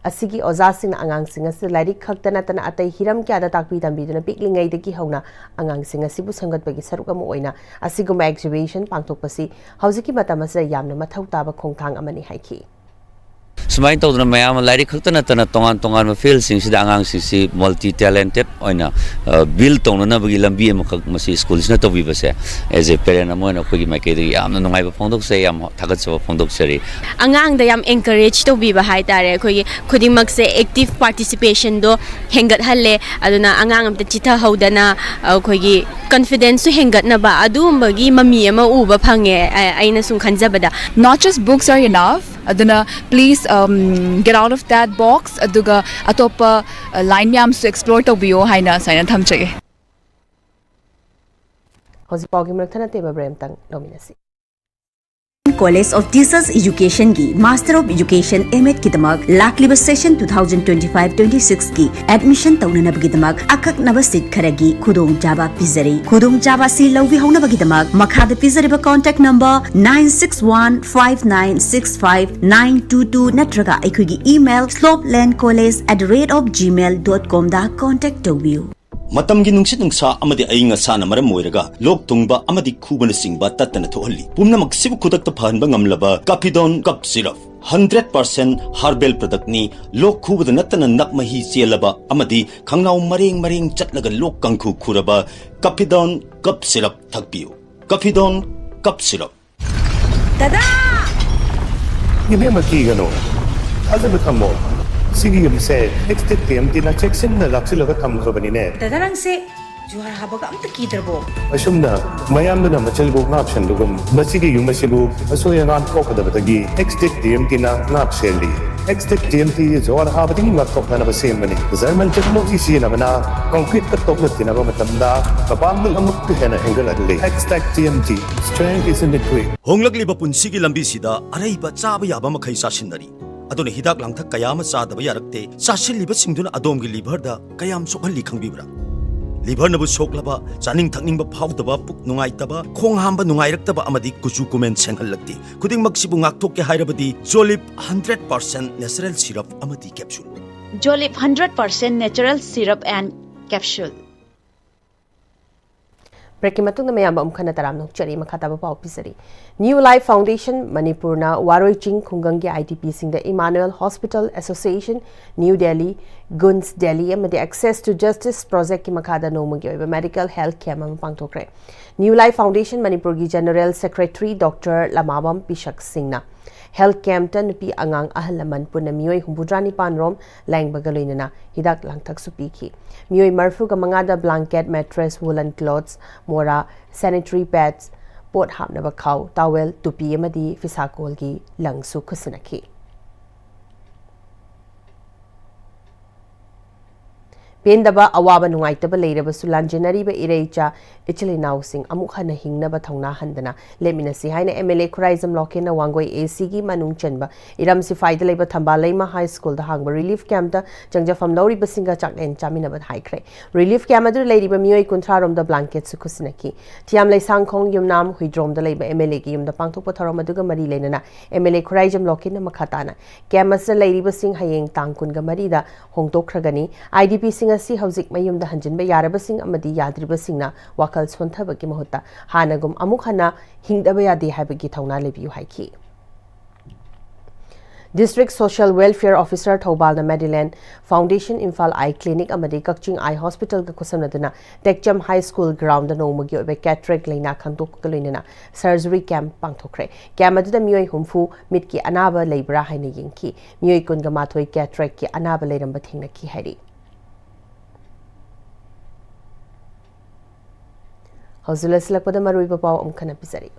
ꯑꯁꯤꯒꯤ ꯑꯣꯖꯥꯁꯤꯡꯅ ꯑꯉꯥꯡꯁꯤꯡ ꯑꯁꯤꯗ ꯂꯥꯏꯔꯤꯛ ꯈꯛꯇ ꯅꯠꯇꯅ ꯑꯇꯩ ꯍꯤꯔꯝ ꯀꯌꯥꯗ ꯇꯥꯛꯄꯤ ꯇꯝꯕꯤꯗꯨꯅ ꯄꯤꯛꯂꯤꯉꯩꯗꯒꯤ ꯍꯧꯅ ꯑꯉꯥꯡꯁꯤꯡ ꯑꯁꯤꯕꯨ ꯁꯦꯝꯒꯠꯄꯒꯤ ꯁꯔꯨꯛ ꯑꯃ ꯑꯣꯏꯅ ꯑꯁꯤꯒꯨꯝꯕ exhibition ꯄꯥꯡꯊꯣꯛꯄꯁꯤ ꯍꯧꯖꯤꯛꯀꯤ ꯃꯇꯝ ꯑꯁꯤꯗ ꯌꯥꯝꯅ ꯃꯊꯧ ꯇꯥꯕ ꯈꯣꯡꯊꯥꯡ ꯑꯃꯅꯤ ꯍꯥꯏꯈꯤ꯫ ꯁꯨꯃꯥꯏꯅ ꯇꯧꯗꯅ ꯃꯌꯥꯝ ꯑꯃ, ꯂꯥꯏꯔꯤꯛ ꯈꯛꯇ ꯅꯠꯇꯅ ꯇꯣꯉꯥꯟ ꯇꯣꯉꯥꯟꯕ ꯐꯤꯜꯁꯤꯡꯁꯤꯗ ꯑꯉꯥꯡꯁꯤꯡꯁꯤ ꯃꯜꯇꯤ ꯇꯦꯂꯦꯟꯇꯦꯠ ꯑꯣꯏꯅ ꯕꯤꯜ ꯇꯧꯅꯅꯕꯒꯤ ꯂꯝꯕꯤ ꯑꯃꯈꯛ ꯃꯁꯤ ꯁ꯭ꯀꯨꯜꯁꯤꯅ ꯇꯧꯕꯤꯕꯁꯦ, ꯑꯦꯖ ꯑꯦ ꯄꯦꯔꯦꯟ ꯑꯃ ꯑꯣꯏꯅ ꯑꯩꯈꯣꯏꯒꯤ ꯃꯥꯏꯀꯩꯗꯒꯤ ꯌꯥꯝꯅ ꯅꯨꯡꯉꯥꯏꯕ ꯐꯣꯡꯗꯣꯛꯆꯩ, ꯌꯥꯝ ꯊꯥꯒꯠꯆꯕ ꯐꯣꯡꯗꯣꯛꯆꯔꯤ꯫ ꯑꯉꯥꯡꯗ ꯌꯥꯝ ꯑꯦꯟꯀꯔꯦꯖ ꯇꯧꯕꯤꯕ ꯍꯥꯏꯇꯥꯔꯦ꯫ ꯑꯩꯈꯣꯏꯒꯤ ꯈꯨꯗꯤꯡꯃꯛꯁꯦ ꯑꯦꯛꯇꯤꯚ ꯄꯥꯔꯇꯤꯁꯤꯄꯦꯁꯟꯗꯣ ꯍꯦꯟꯒꯠꯍꯜꯂꯦ꯫ ꯑꯗꯨꯅ ꯑꯉꯥꯡ ꯑꯝꯇ ꯆꯤꯊꯍꯧꯗꯅ ꯑꯩꯈꯣꯏꯒꯤ ꯀꯟꯐꯤꯗꯦꯟꯁꯁꯨ ꯍꯦꯟꯒꯠꯅꯕ ꯑꯗꯨꯒꯨꯝꯕꯒꯤ ꯃꯃꯤ ꯑꯃ ꯎꯕ ꯐꯪꯉꯦ꯫ ꯑ-, ꯑꯩꯅ ꯁꯨꯝ ꯈꯟꯖꯕꯗ꯫ Not just books are enough. ꯑꯗꯨꯅ please, um, get out of that box. ꯑꯗꯨꯒ ꯑꯇꯣꯞꯄ, uh, line ꯃꯌꯥꯝꯁꯨ explore ꯇꯧꯕꯤꯌꯣ ꯍꯥꯏꯅ ꯁꯨꯃꯥꯏꯅ ꯊꯝꯖꯒꯦ꯫ ꯍꯧꯖꯤꯛ ꯄꯥꯎꯒꯤ ꯃꯔꯛ ꯊꯠꯅ ꯇꯦꯕ ꯕ꯭ꯔꯦꯛ ꯑꯃꯇꯪ ꯂꯧꯃꯤꯟꯅꯁꯤ꯫ College of Teachers Educationꯒꯤ Master of Education M.Edꯀꯤꯗꯃꯛ ꯂꯥꯛꯂꯤꯕ session two thousand twenty five twenty sixꯀꯤ admission ꯇꯧꯅꯅꯕꯒꯤꯗꯃꯛ ꯑꯀꯛꯅꯕ seat ꯈꯔꯒꯤ ꯈꯨꯗꯣꯡꯆꯥꯕ ꯄꯤꯖꯔꯤ꯫ ꯈꯨꯗꯣꯡꯆꯥꯕ ꯑꯁꯤ ꯂꯧꯕꯤꯍꯧꯅꯕꯒꯤꯗꯃꯛ ꯃꯈꯥꯗ ꯄꯤꯖꯔꯤꯕ contact number nine six one five nine six five nine two two ꯅꯠꯇ꯭ꯔꯒ ꯑꯩꯈꯣꯏꯒꯤ email slopelandcollege at the rate of gmail dot comꯗ contact ꯇꯧꯕꯤꯌꯨ꯫ ꯃꯇꯝꯒꯤ ꯅꯨꯡꯁꯤꯠ ꯅꯨꯡꯁꯥ ꯑꯃꯗꯤ ꯑꯏꯪ ꯑꯁꯥꯅ ꯃꯔꯝ ꯑꯣꯏꯔꯒ ꯂꯣꯛ ꯊꯨꯡꯕ ꯑꯃꯗꯤ ꯈꯨꯕꯅꯆꯤꯡꯕ ꯇꯠꯇꯅ ꯊꯣꯛꯍꯜꯂꯤ꯫ ꯄꯨꯝꯅꯃꯛꯁꯤꯕꯨ ꯈꯨꯗꯛꯇ ꯐꯍꯟꯕ ꯉꯝꯂꯕ Cappidone Cough Syrup, hundred percent herbal productꯅꯤ꯫ ꯂꯣꯛ ꯈꯨꯕꯗ ꯅꯠꯇꯅ ꯅꯞ ꯃꯍꯤ ꯆꯦꯜꯂꯕ ꯑꯃꯗꯤ ꯈꯪꯅꯥꯎ ꯃꯔꯦꯡ ꯃꯔꯦꯡ ꯆꯠꯂꯒ ꯂꯣꯛ ꯀꯥꯡꯈꯨ ꯈꯨꯔꯕ Cappidone Cough Syrup ꯊꯛꯄꯤꯌꯨ꯫ Cappidone Cough Syrup꯫ ꯗꯗꯥ! ꯏꯕꯦꯝꯃ, ꯀꯤꯒꯅꯨ꯫ ꯊꯥꯖꯕ ꯊꯝꯃꯣ꯫ ꯁꯤꯒꯤ ꯌꯨꯝꯁꯦ Extech TMTꯅ ꯆꯦꯛꯁꯤꯟꯅ ꯂꯥꯛꯁꯤꯜꯂꯒ ꯊꯝꯈ꯭ꯔꯕꯅꯤꯅꯦ꯫ ꯗꯗꯥ, ꯅꯪꯁꯦ ꯖꯨꯍꯥꯔ ꯍꯥꯕꯒ ꯑꯝꯇ ꯀꯤꯗ꯭ꯔꯕꯣ? ꯑꯁꯨꯝꯅ ꯃꯌꯥꯝꯗꯨꯅ ꯃꯆꯤꯜꯕꯨ ꯉꯥꯛꯁꯦꯟꯕꯒꯨꯝ, ꯃꯁꯤꯒꯤ ꯌꯨꯝ ꯑꯁꯤꯕꯨ ꯑꯁꯣꯏ ꯑꯉꯥꯝ ꯊꯣꯛꯀꯗꯕꯗꯒꯤ Extech TMTꯅ ꯉꯥꯛ ꯁꯦꯜꯂꯤ꯫ Extech TMT ꯖꯨꯍꯥꯔ ꯍꯥꯕꯗꯒꯤ ꯉꯥꯛꯊꯣꯛꯅꯅꯕ ꯁꯦꯝꯕꯅꯤ꯫ German technology ꯁꯤꯖꯤꯟꯅꯕꯅ concreteꯀ ꯇꯣꯛꯅ ꯇꯤꯟꯅꯕ ꯃꯇꯝꯗ ꯃꯄꯥꯡꯒꯜ ꯑꯃꯨꯛꯀ ꯍꯦꯟꯅ ꯍꯦꯟꯒꯠꯍꯜꯂꯤ꯫ Extech TMT, strength is in the grit. ꯍꯣꯡꯂꯛꯂꯤꯕ ꯄꯨꯟꯁꯤꯒꯤ ꯂꯝꯕꯤꯁꯤꯗ ꯑꯔꯩꯕ ꯆꯥꯕ ꯌꯥꯕ ꯃꯈꯩ ꯆꯥꯁꯤꯟꯅꯔꯤ꯫ ꯑꯗꯨꯅ ꯍꯤꯗꯥꯛ ꯂꯥꯡꯊꯛ ꯀꯌꯥ ꯑꯃ ꯆꯥꯗꯕ ꯌꯥꯔꯛꯇꯦ꯫ ꯆꯥꯁꯤꯜꯂꯤꯕꯁꯤꯡꯗꯨꯅ ꯑꯗꯣꯝꯒꯤ liverꯗ ꯀꯌꯥꯝ ꯁꯣꯛꯍꯜꯂꯤ ꯈꯪꯕꯤꯕ꯭ꯔꯥ? Liverꯅꯕꯨ ꯁꯣꯛꯂꯕ, ꯆꯥꯅꯤꯡ ꯊꯛꯅꯤꯡꯕ ꯐꯥꯎꯗꯕ, ꯄꯨꯛ ꯅꯨꯡꯉꯥꯏꯇꯕ, ꯈꯣꯡ ꯍꯥꯝꯕ ꯅꯨꯡꯉꯥꯏꯔꯛꯇꯕ ꯑꯃꯗꯤ ꯀꯨꯆꯨ ꯀꯨꯃꯦꯟ ꯁꯦꯡꯍꯜꯂꯛꯇꯦ꯫ ꯈꯨꯗꯤꯡꯃꯛꯁꯤꯕꯨ ꯉꯥꯛꯊꯣꯛꯀꯦ ꯍꯥꯏꯔꯕꯗꯤ Jolib hundred percent natural syrup ꯑꯃꯗꯤ capsule꯫ Jolib hundred percent natural syrup and capsule꯫ ꯕ꯭ꯔꯦꯛꯀꯤ ꯃꯇꯨꯡꯗ ꯃꯌꯥꯝꯕꯨ ꯑꯃꯨꯛ ꯍꯟꯅ ꯇꯔꯥꯝꯅ ꯑꯣꯛꯆꯔꯤ꯫ ꯃꯈꯥ ꯇꯥꯕ ꯄꯥꯎ ꯄꯤꯖꯔꯤ꯫ New Life Foundation ꯃꯅꯤꯄꯨꯔꯅ ꯋꯥꯔꯣꯏ ꯆꯤꯡ ꯈꯨꯡꯒꯪꯒꯤ IDPꯁꯤꯡꯗ Emmanuel Hospital Association, New Delhi, ꯒꯨꯟꯁ Delhi ꯑꯃꯗꯤ Access to Justice Projectꯀꯤ ꯃꯈꯥꯗ ꯅꯣꯡꯃꯒꯤ ꯑꯣꯏꯕ medical health camp ꯑꯃ ꯄꯥꯡꯊꯣꯛꯈ꯭ꯔꯦ꯫ New Life Foundation ꯃꯅꯤꯄꯨꯔꯒꯤ General Secretary Doctor ꯂꯃꯥꯕꯝ ꯄꯤꯁꯛ ꯁꯤꯡꯅ health campꯇ ꯅꯨꯄꯤ, ꯑꯉꯥꯡ, ꯑꯍꯜ ꯂꯃꯟ ꯄꯨꯟꯅ ꯃꯤꯑꯣꯏ ꯍꯨꯝꯐꯨꯇꯔꯥ ꯅꯤꯄꯥꯟ ꯔꯣꯝ ꯂꯥꯌꯦꯡꯕꯒ ꯂꯣꯏꯅꯅ ꯍꯤꯗꯥꯛ ꯂꯥꯡꯊꯛꯁꯨ ꯄꯤꯈꯤ꯫ ꯃꯤꯑꯣꯏ ꯃꯔꯤꯐꯨꯒ ꯃꯉꯥꯗ blanket, mattress, woolen clothes, ꯃꯣꯔꯥ, sanitary pads, ꯄꯣꯠ ꯍꯥꯞꯅꯕ ꯈꯥꯎ, towel, ꯇꯨꯄꯤ ꯑꯃꯗꯤ ꯐꯤꯁꯥꯀꯣꯜꯒꯤ ꯂꯪꯁꯨ ꯈꯨꯠꯁꯤꯟꯅꯈꯤ꯫ ꯄꯦꯟꯗꯕ, ꯑꯋꯥꯕ, ꯅꯨꯡꯉꯥꯏꯇꯕ ꯂꯩꯔꯕꯁꯨ ꯂꯥꯟꯖꯦꯟꯅꯔꯤꯕ ꯏꯔꯩꯆꯥ ꯏꯆꯤꯜ ꯏꯅꯥꯎꯁꯤꯡ ꯑꯃꯨꯛ ꯍꯟꯅ ꯍꯤꯡꯅꯕ ꯊꯧꯅꯥ ꯍꯟꯗꯅ ꯂꯦꯞꯃꯤꯟꯅꯁꯤ ꯍꯥꯏꯅ MLA ꯈꯨꯔꯥꯏꯖꯝ ꯂꯣꯀꯦꯟꯅ ꯋꯥꯡꯒꯣꯏ ACꯒꯤ ꯃꯅꯨꯡ ꯆꯟꯕ ꯏꯔꯝ ꯁꯤꯐꯥꯏꯗ ꯂꯩꯕ ꯊꯝꯕꯥꯜ ꯂꯩꯃ High Schoolꯗ ꯍꯥꯡꯕ relief campꯇ ꯆꯪꯖꯐꯝ ꯂꯧꯔꯤꯕꯁꯤꯡꯒ ꯆꯥꯛꯂꯦꯟ ꯆꯥꯃꯤꯟꯅꯕꯗ ꯍꯥꯏꯈ꯭ꯔꯦ꯫ Relief camp ꯑꯗꯨꯗ ꯂꯩꯔꯤꯕ ꯃꯤꯑꯣꯏ ꯀꯨꯟꯊ꯭ꯔꯥ ꯔꯣꯝꯗ blanketꯁꯨ ꯈꯨꯠꯁꯤꯟꯅꯈꯤ꯫ ꯊꯤꯌꯥꯝ ꯂꯩꯁꯥꯡꯈꯣꯡ ꯌꯨꯝꯅꯥꯝ ꯍꯨꯏꯗ꯭ꯔꯣꯝꯗ ꯂꯩꯕ MLAꯒꯤ ꯌꯨꯝꯗ ꯄꯥꯡꯊꯣꯛꯄ ꯊꯧꯔꯝ ꯑꯗꯨꯒ ꯃꯔꯤ ꯂꯩꯅꯅ MLA ꯈꯨꯔꯥꯏꯖꯝ ꯂꯣꯀꯦꯟꯅ ꯃꯈꯥ ꯇꯥꯅ camp ꯑꯁꯤꯗ ꯂꯩꯔꯤꯕꯁꯤꯡ ꯍꯌꯦꯡ ꯇꯥꯡ ꯀꯨꯟꯒ ꯃꯔꯤꯗ ꯍꯣꯡꯗꯣꯛꯈ꯭ꯔꯒꯅꯤ꯫ IDPꯁꯤꯡ ꯑꯁꯤ ꯍꯧꯖꯤꯛ ꯃꯌꯨꯝꯗ ꯍꯟꯖꯤꯟꯕ ꯌꯥꯔꯕꯁꯤꯡ ꯑꯃꯗꯤ ꯌꯥꯗ꯭ꯔꯤꯕꯁꯤꯡꯅ ꯋꯥꯈꯜ ꯁꯣꯟꯊꯕꯒꯤ ꯃꯍꯨꯠꯇ ꯍꯥꯟꯅꯒꯨꯝ ꯑꯃꯨꯛ ꯍꯟꯅ ꯍꯤꯡꯗꯕ ꯌꯥꯗꯦ ꯍꯥꯏꯕꯒꯤ ꯊꯧꯅꯥ ꯂꯩꯕꯤꯌꯨ ꯍꯥꯏꯈꯤ꯫ District Social Welfare Officer ꯊꯧꯕꯥꯜꯅ Madeline Foundation, Imphal Eye Clinic ꯑꯃꯗꯤ ꯀꯛꯆꯤꯡ Eye Hospitalꯒ ꯈꯨꯠꯁꯝꯅꯗꯨꯅ ꯇꯦꯛꯆꯝ High School groundꯗ ꯅꯣꯡꯃꯒꯤ ꯑꯣꯏꯕ cataract ꯂꯩꯅꯥ ꯈꯪꯗꯣꯛꯄꯒ ꯂꯣꯏꯅꯅ surgery camp ꯄꯥꯡꯊꯣꯛꯈ꯭ꯔꯦ꯫ Camp ꯑꯗꯨꯗ ꯃꯤꯑꯣꯏ ꯍꯨꯝꯐꯨ ꯃꯤꯠꯀꯤ ꯑꯅꯥꯕ ꯂꯩꯕ꯭ꯔꯥ ꯍꯥꯏꯅ ꯌꯦꯡꯈꯤ꯫ ꯃꯤꯑꯣꯏ ꯀꯨꯟꯒ ꯃꯥꯊꯣꯏ cataractꯀꯤ ꯑꯅꯥꯕ ꯂꯩꯔꯝꯕ ꯊꯦꯡꯅꯈꯤ ꯍꯥꯏꯔꯤ꯫ ꯍꯧꯖꯤꯛ ꯂꯣꯏꯁꯤꯜꯂꯛꯄꯗ ꯃꯔꯨꯑꯣꯏꯕ ꯄꯥꯎ ꯑꯃꯨꯛ ꯍꯟꯅ ꯄꯤꯖꯔꯤ꯫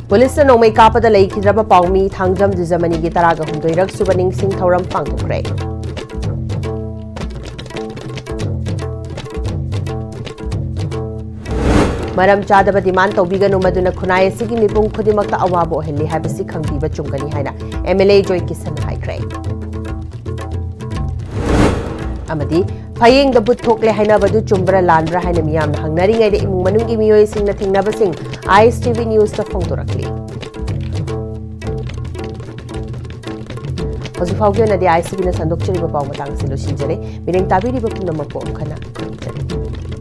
ꯄꯨꯂꯤꯁꯅ ꯅꯣꯡꯃꯩ ꯀꯥꯞꯄꯗ ꯂꯩꯈꯤꯗ꯭ꯔꯕ ꯄꯥꯎꯃꯤ ꯊꯥꯡꯖꯝ ꯖꯨꯖꯃꯅꯤꯒꯤ ꯇꯔꯥꯒ ꯍꯨꯝꯗꯣꯏꯔꯛ ꯁꯨꯕ ꯅꯤꯡꯁꯤꯡ ꯊꯧꯔꯝ ꯄꯥꯡꯊꯣꯛꯈ꯭ꯔꯦ꯫ ꯃꯔꯝ ꯆꯥꯗꯕ demand ꯇꯧꯕꯤꯒꯅꯨ, ꯃꯗꯨꯅ ꯈꯨꯟꯅꯥꯏ ꯑꯁꯤꯒꯤ ꯃꯤꯄꯨꯝ ꯈꯨꯗꯤꯡꯃꯛꯇ ꯑꯋꯥꯕ ꯑꯣꯏꯍꯜꯂꯤ ꯍꯥꯏꯕꯁꯤ ꯈꯪꯕꯤꯕ ꯆꯨꯝꯒꯅꯤ ꯍꯥꯏꯅ MLA ꯖꯣꯏ ꯀꯤꯁꯟꯅ ꯍꯥꯏꯈ꯭ꯔꯦ꯫ ꯑꯃꯗꯤ ꯐꯌꯦꯡꯗ ꯕꯨꯠ ꯊꯣꯛꯂꯦ ꯍꯥꯏꯅꯕꯗꯨ ꯆꯨꯝꯕ꯭ꯔꯥ ꯂꯥꯟꯕ꯭ꯔꯥ ꯍꯥꯏꯅ ꯃꯤꯌꯥꯝꯅ ꯍꯪꯅꯔꯤꯉꯩꯗ ꯏꯃꯨꯡ ꯃꯅꯨꯡꯒꯤ ꯃꯤꯑꯣꯏꯁꯤꯡꯅ ꯊꯦꯡꯅꯕꯁꯤꯡ ISTV Newsꯇ ꯐꯣꯡꯗꯣꯔꯛꯂꯤ꯫ ꯍꯧꯖꯤꯛ ꯐꯥꯎꯒꯤ ꯑꯣꯏꯅꯗꯤ ꯑꯥꯏ ꯁꯤ ꯕꯤꯅ ꯁꯟꯗꯣꯛꯆꯔꯤꯕ ꯄꯥꯎ ꯃꯇꯥꯡ ꯑꯁꯤ ꯂꯣꯏꯁꯤꯟꯖꯔꯦ꯫ ꯃꯤꯠꯌꯦꯡ ꯇꯥꯕꯤꯔꯤꯕ ꯄꯨꯝꯅꯃꯛꯄꯨ ꯑꯃꯨꯛ ꯍꯟꯅ ꯊꯥꯒꯠꯆꯔꯤ꯫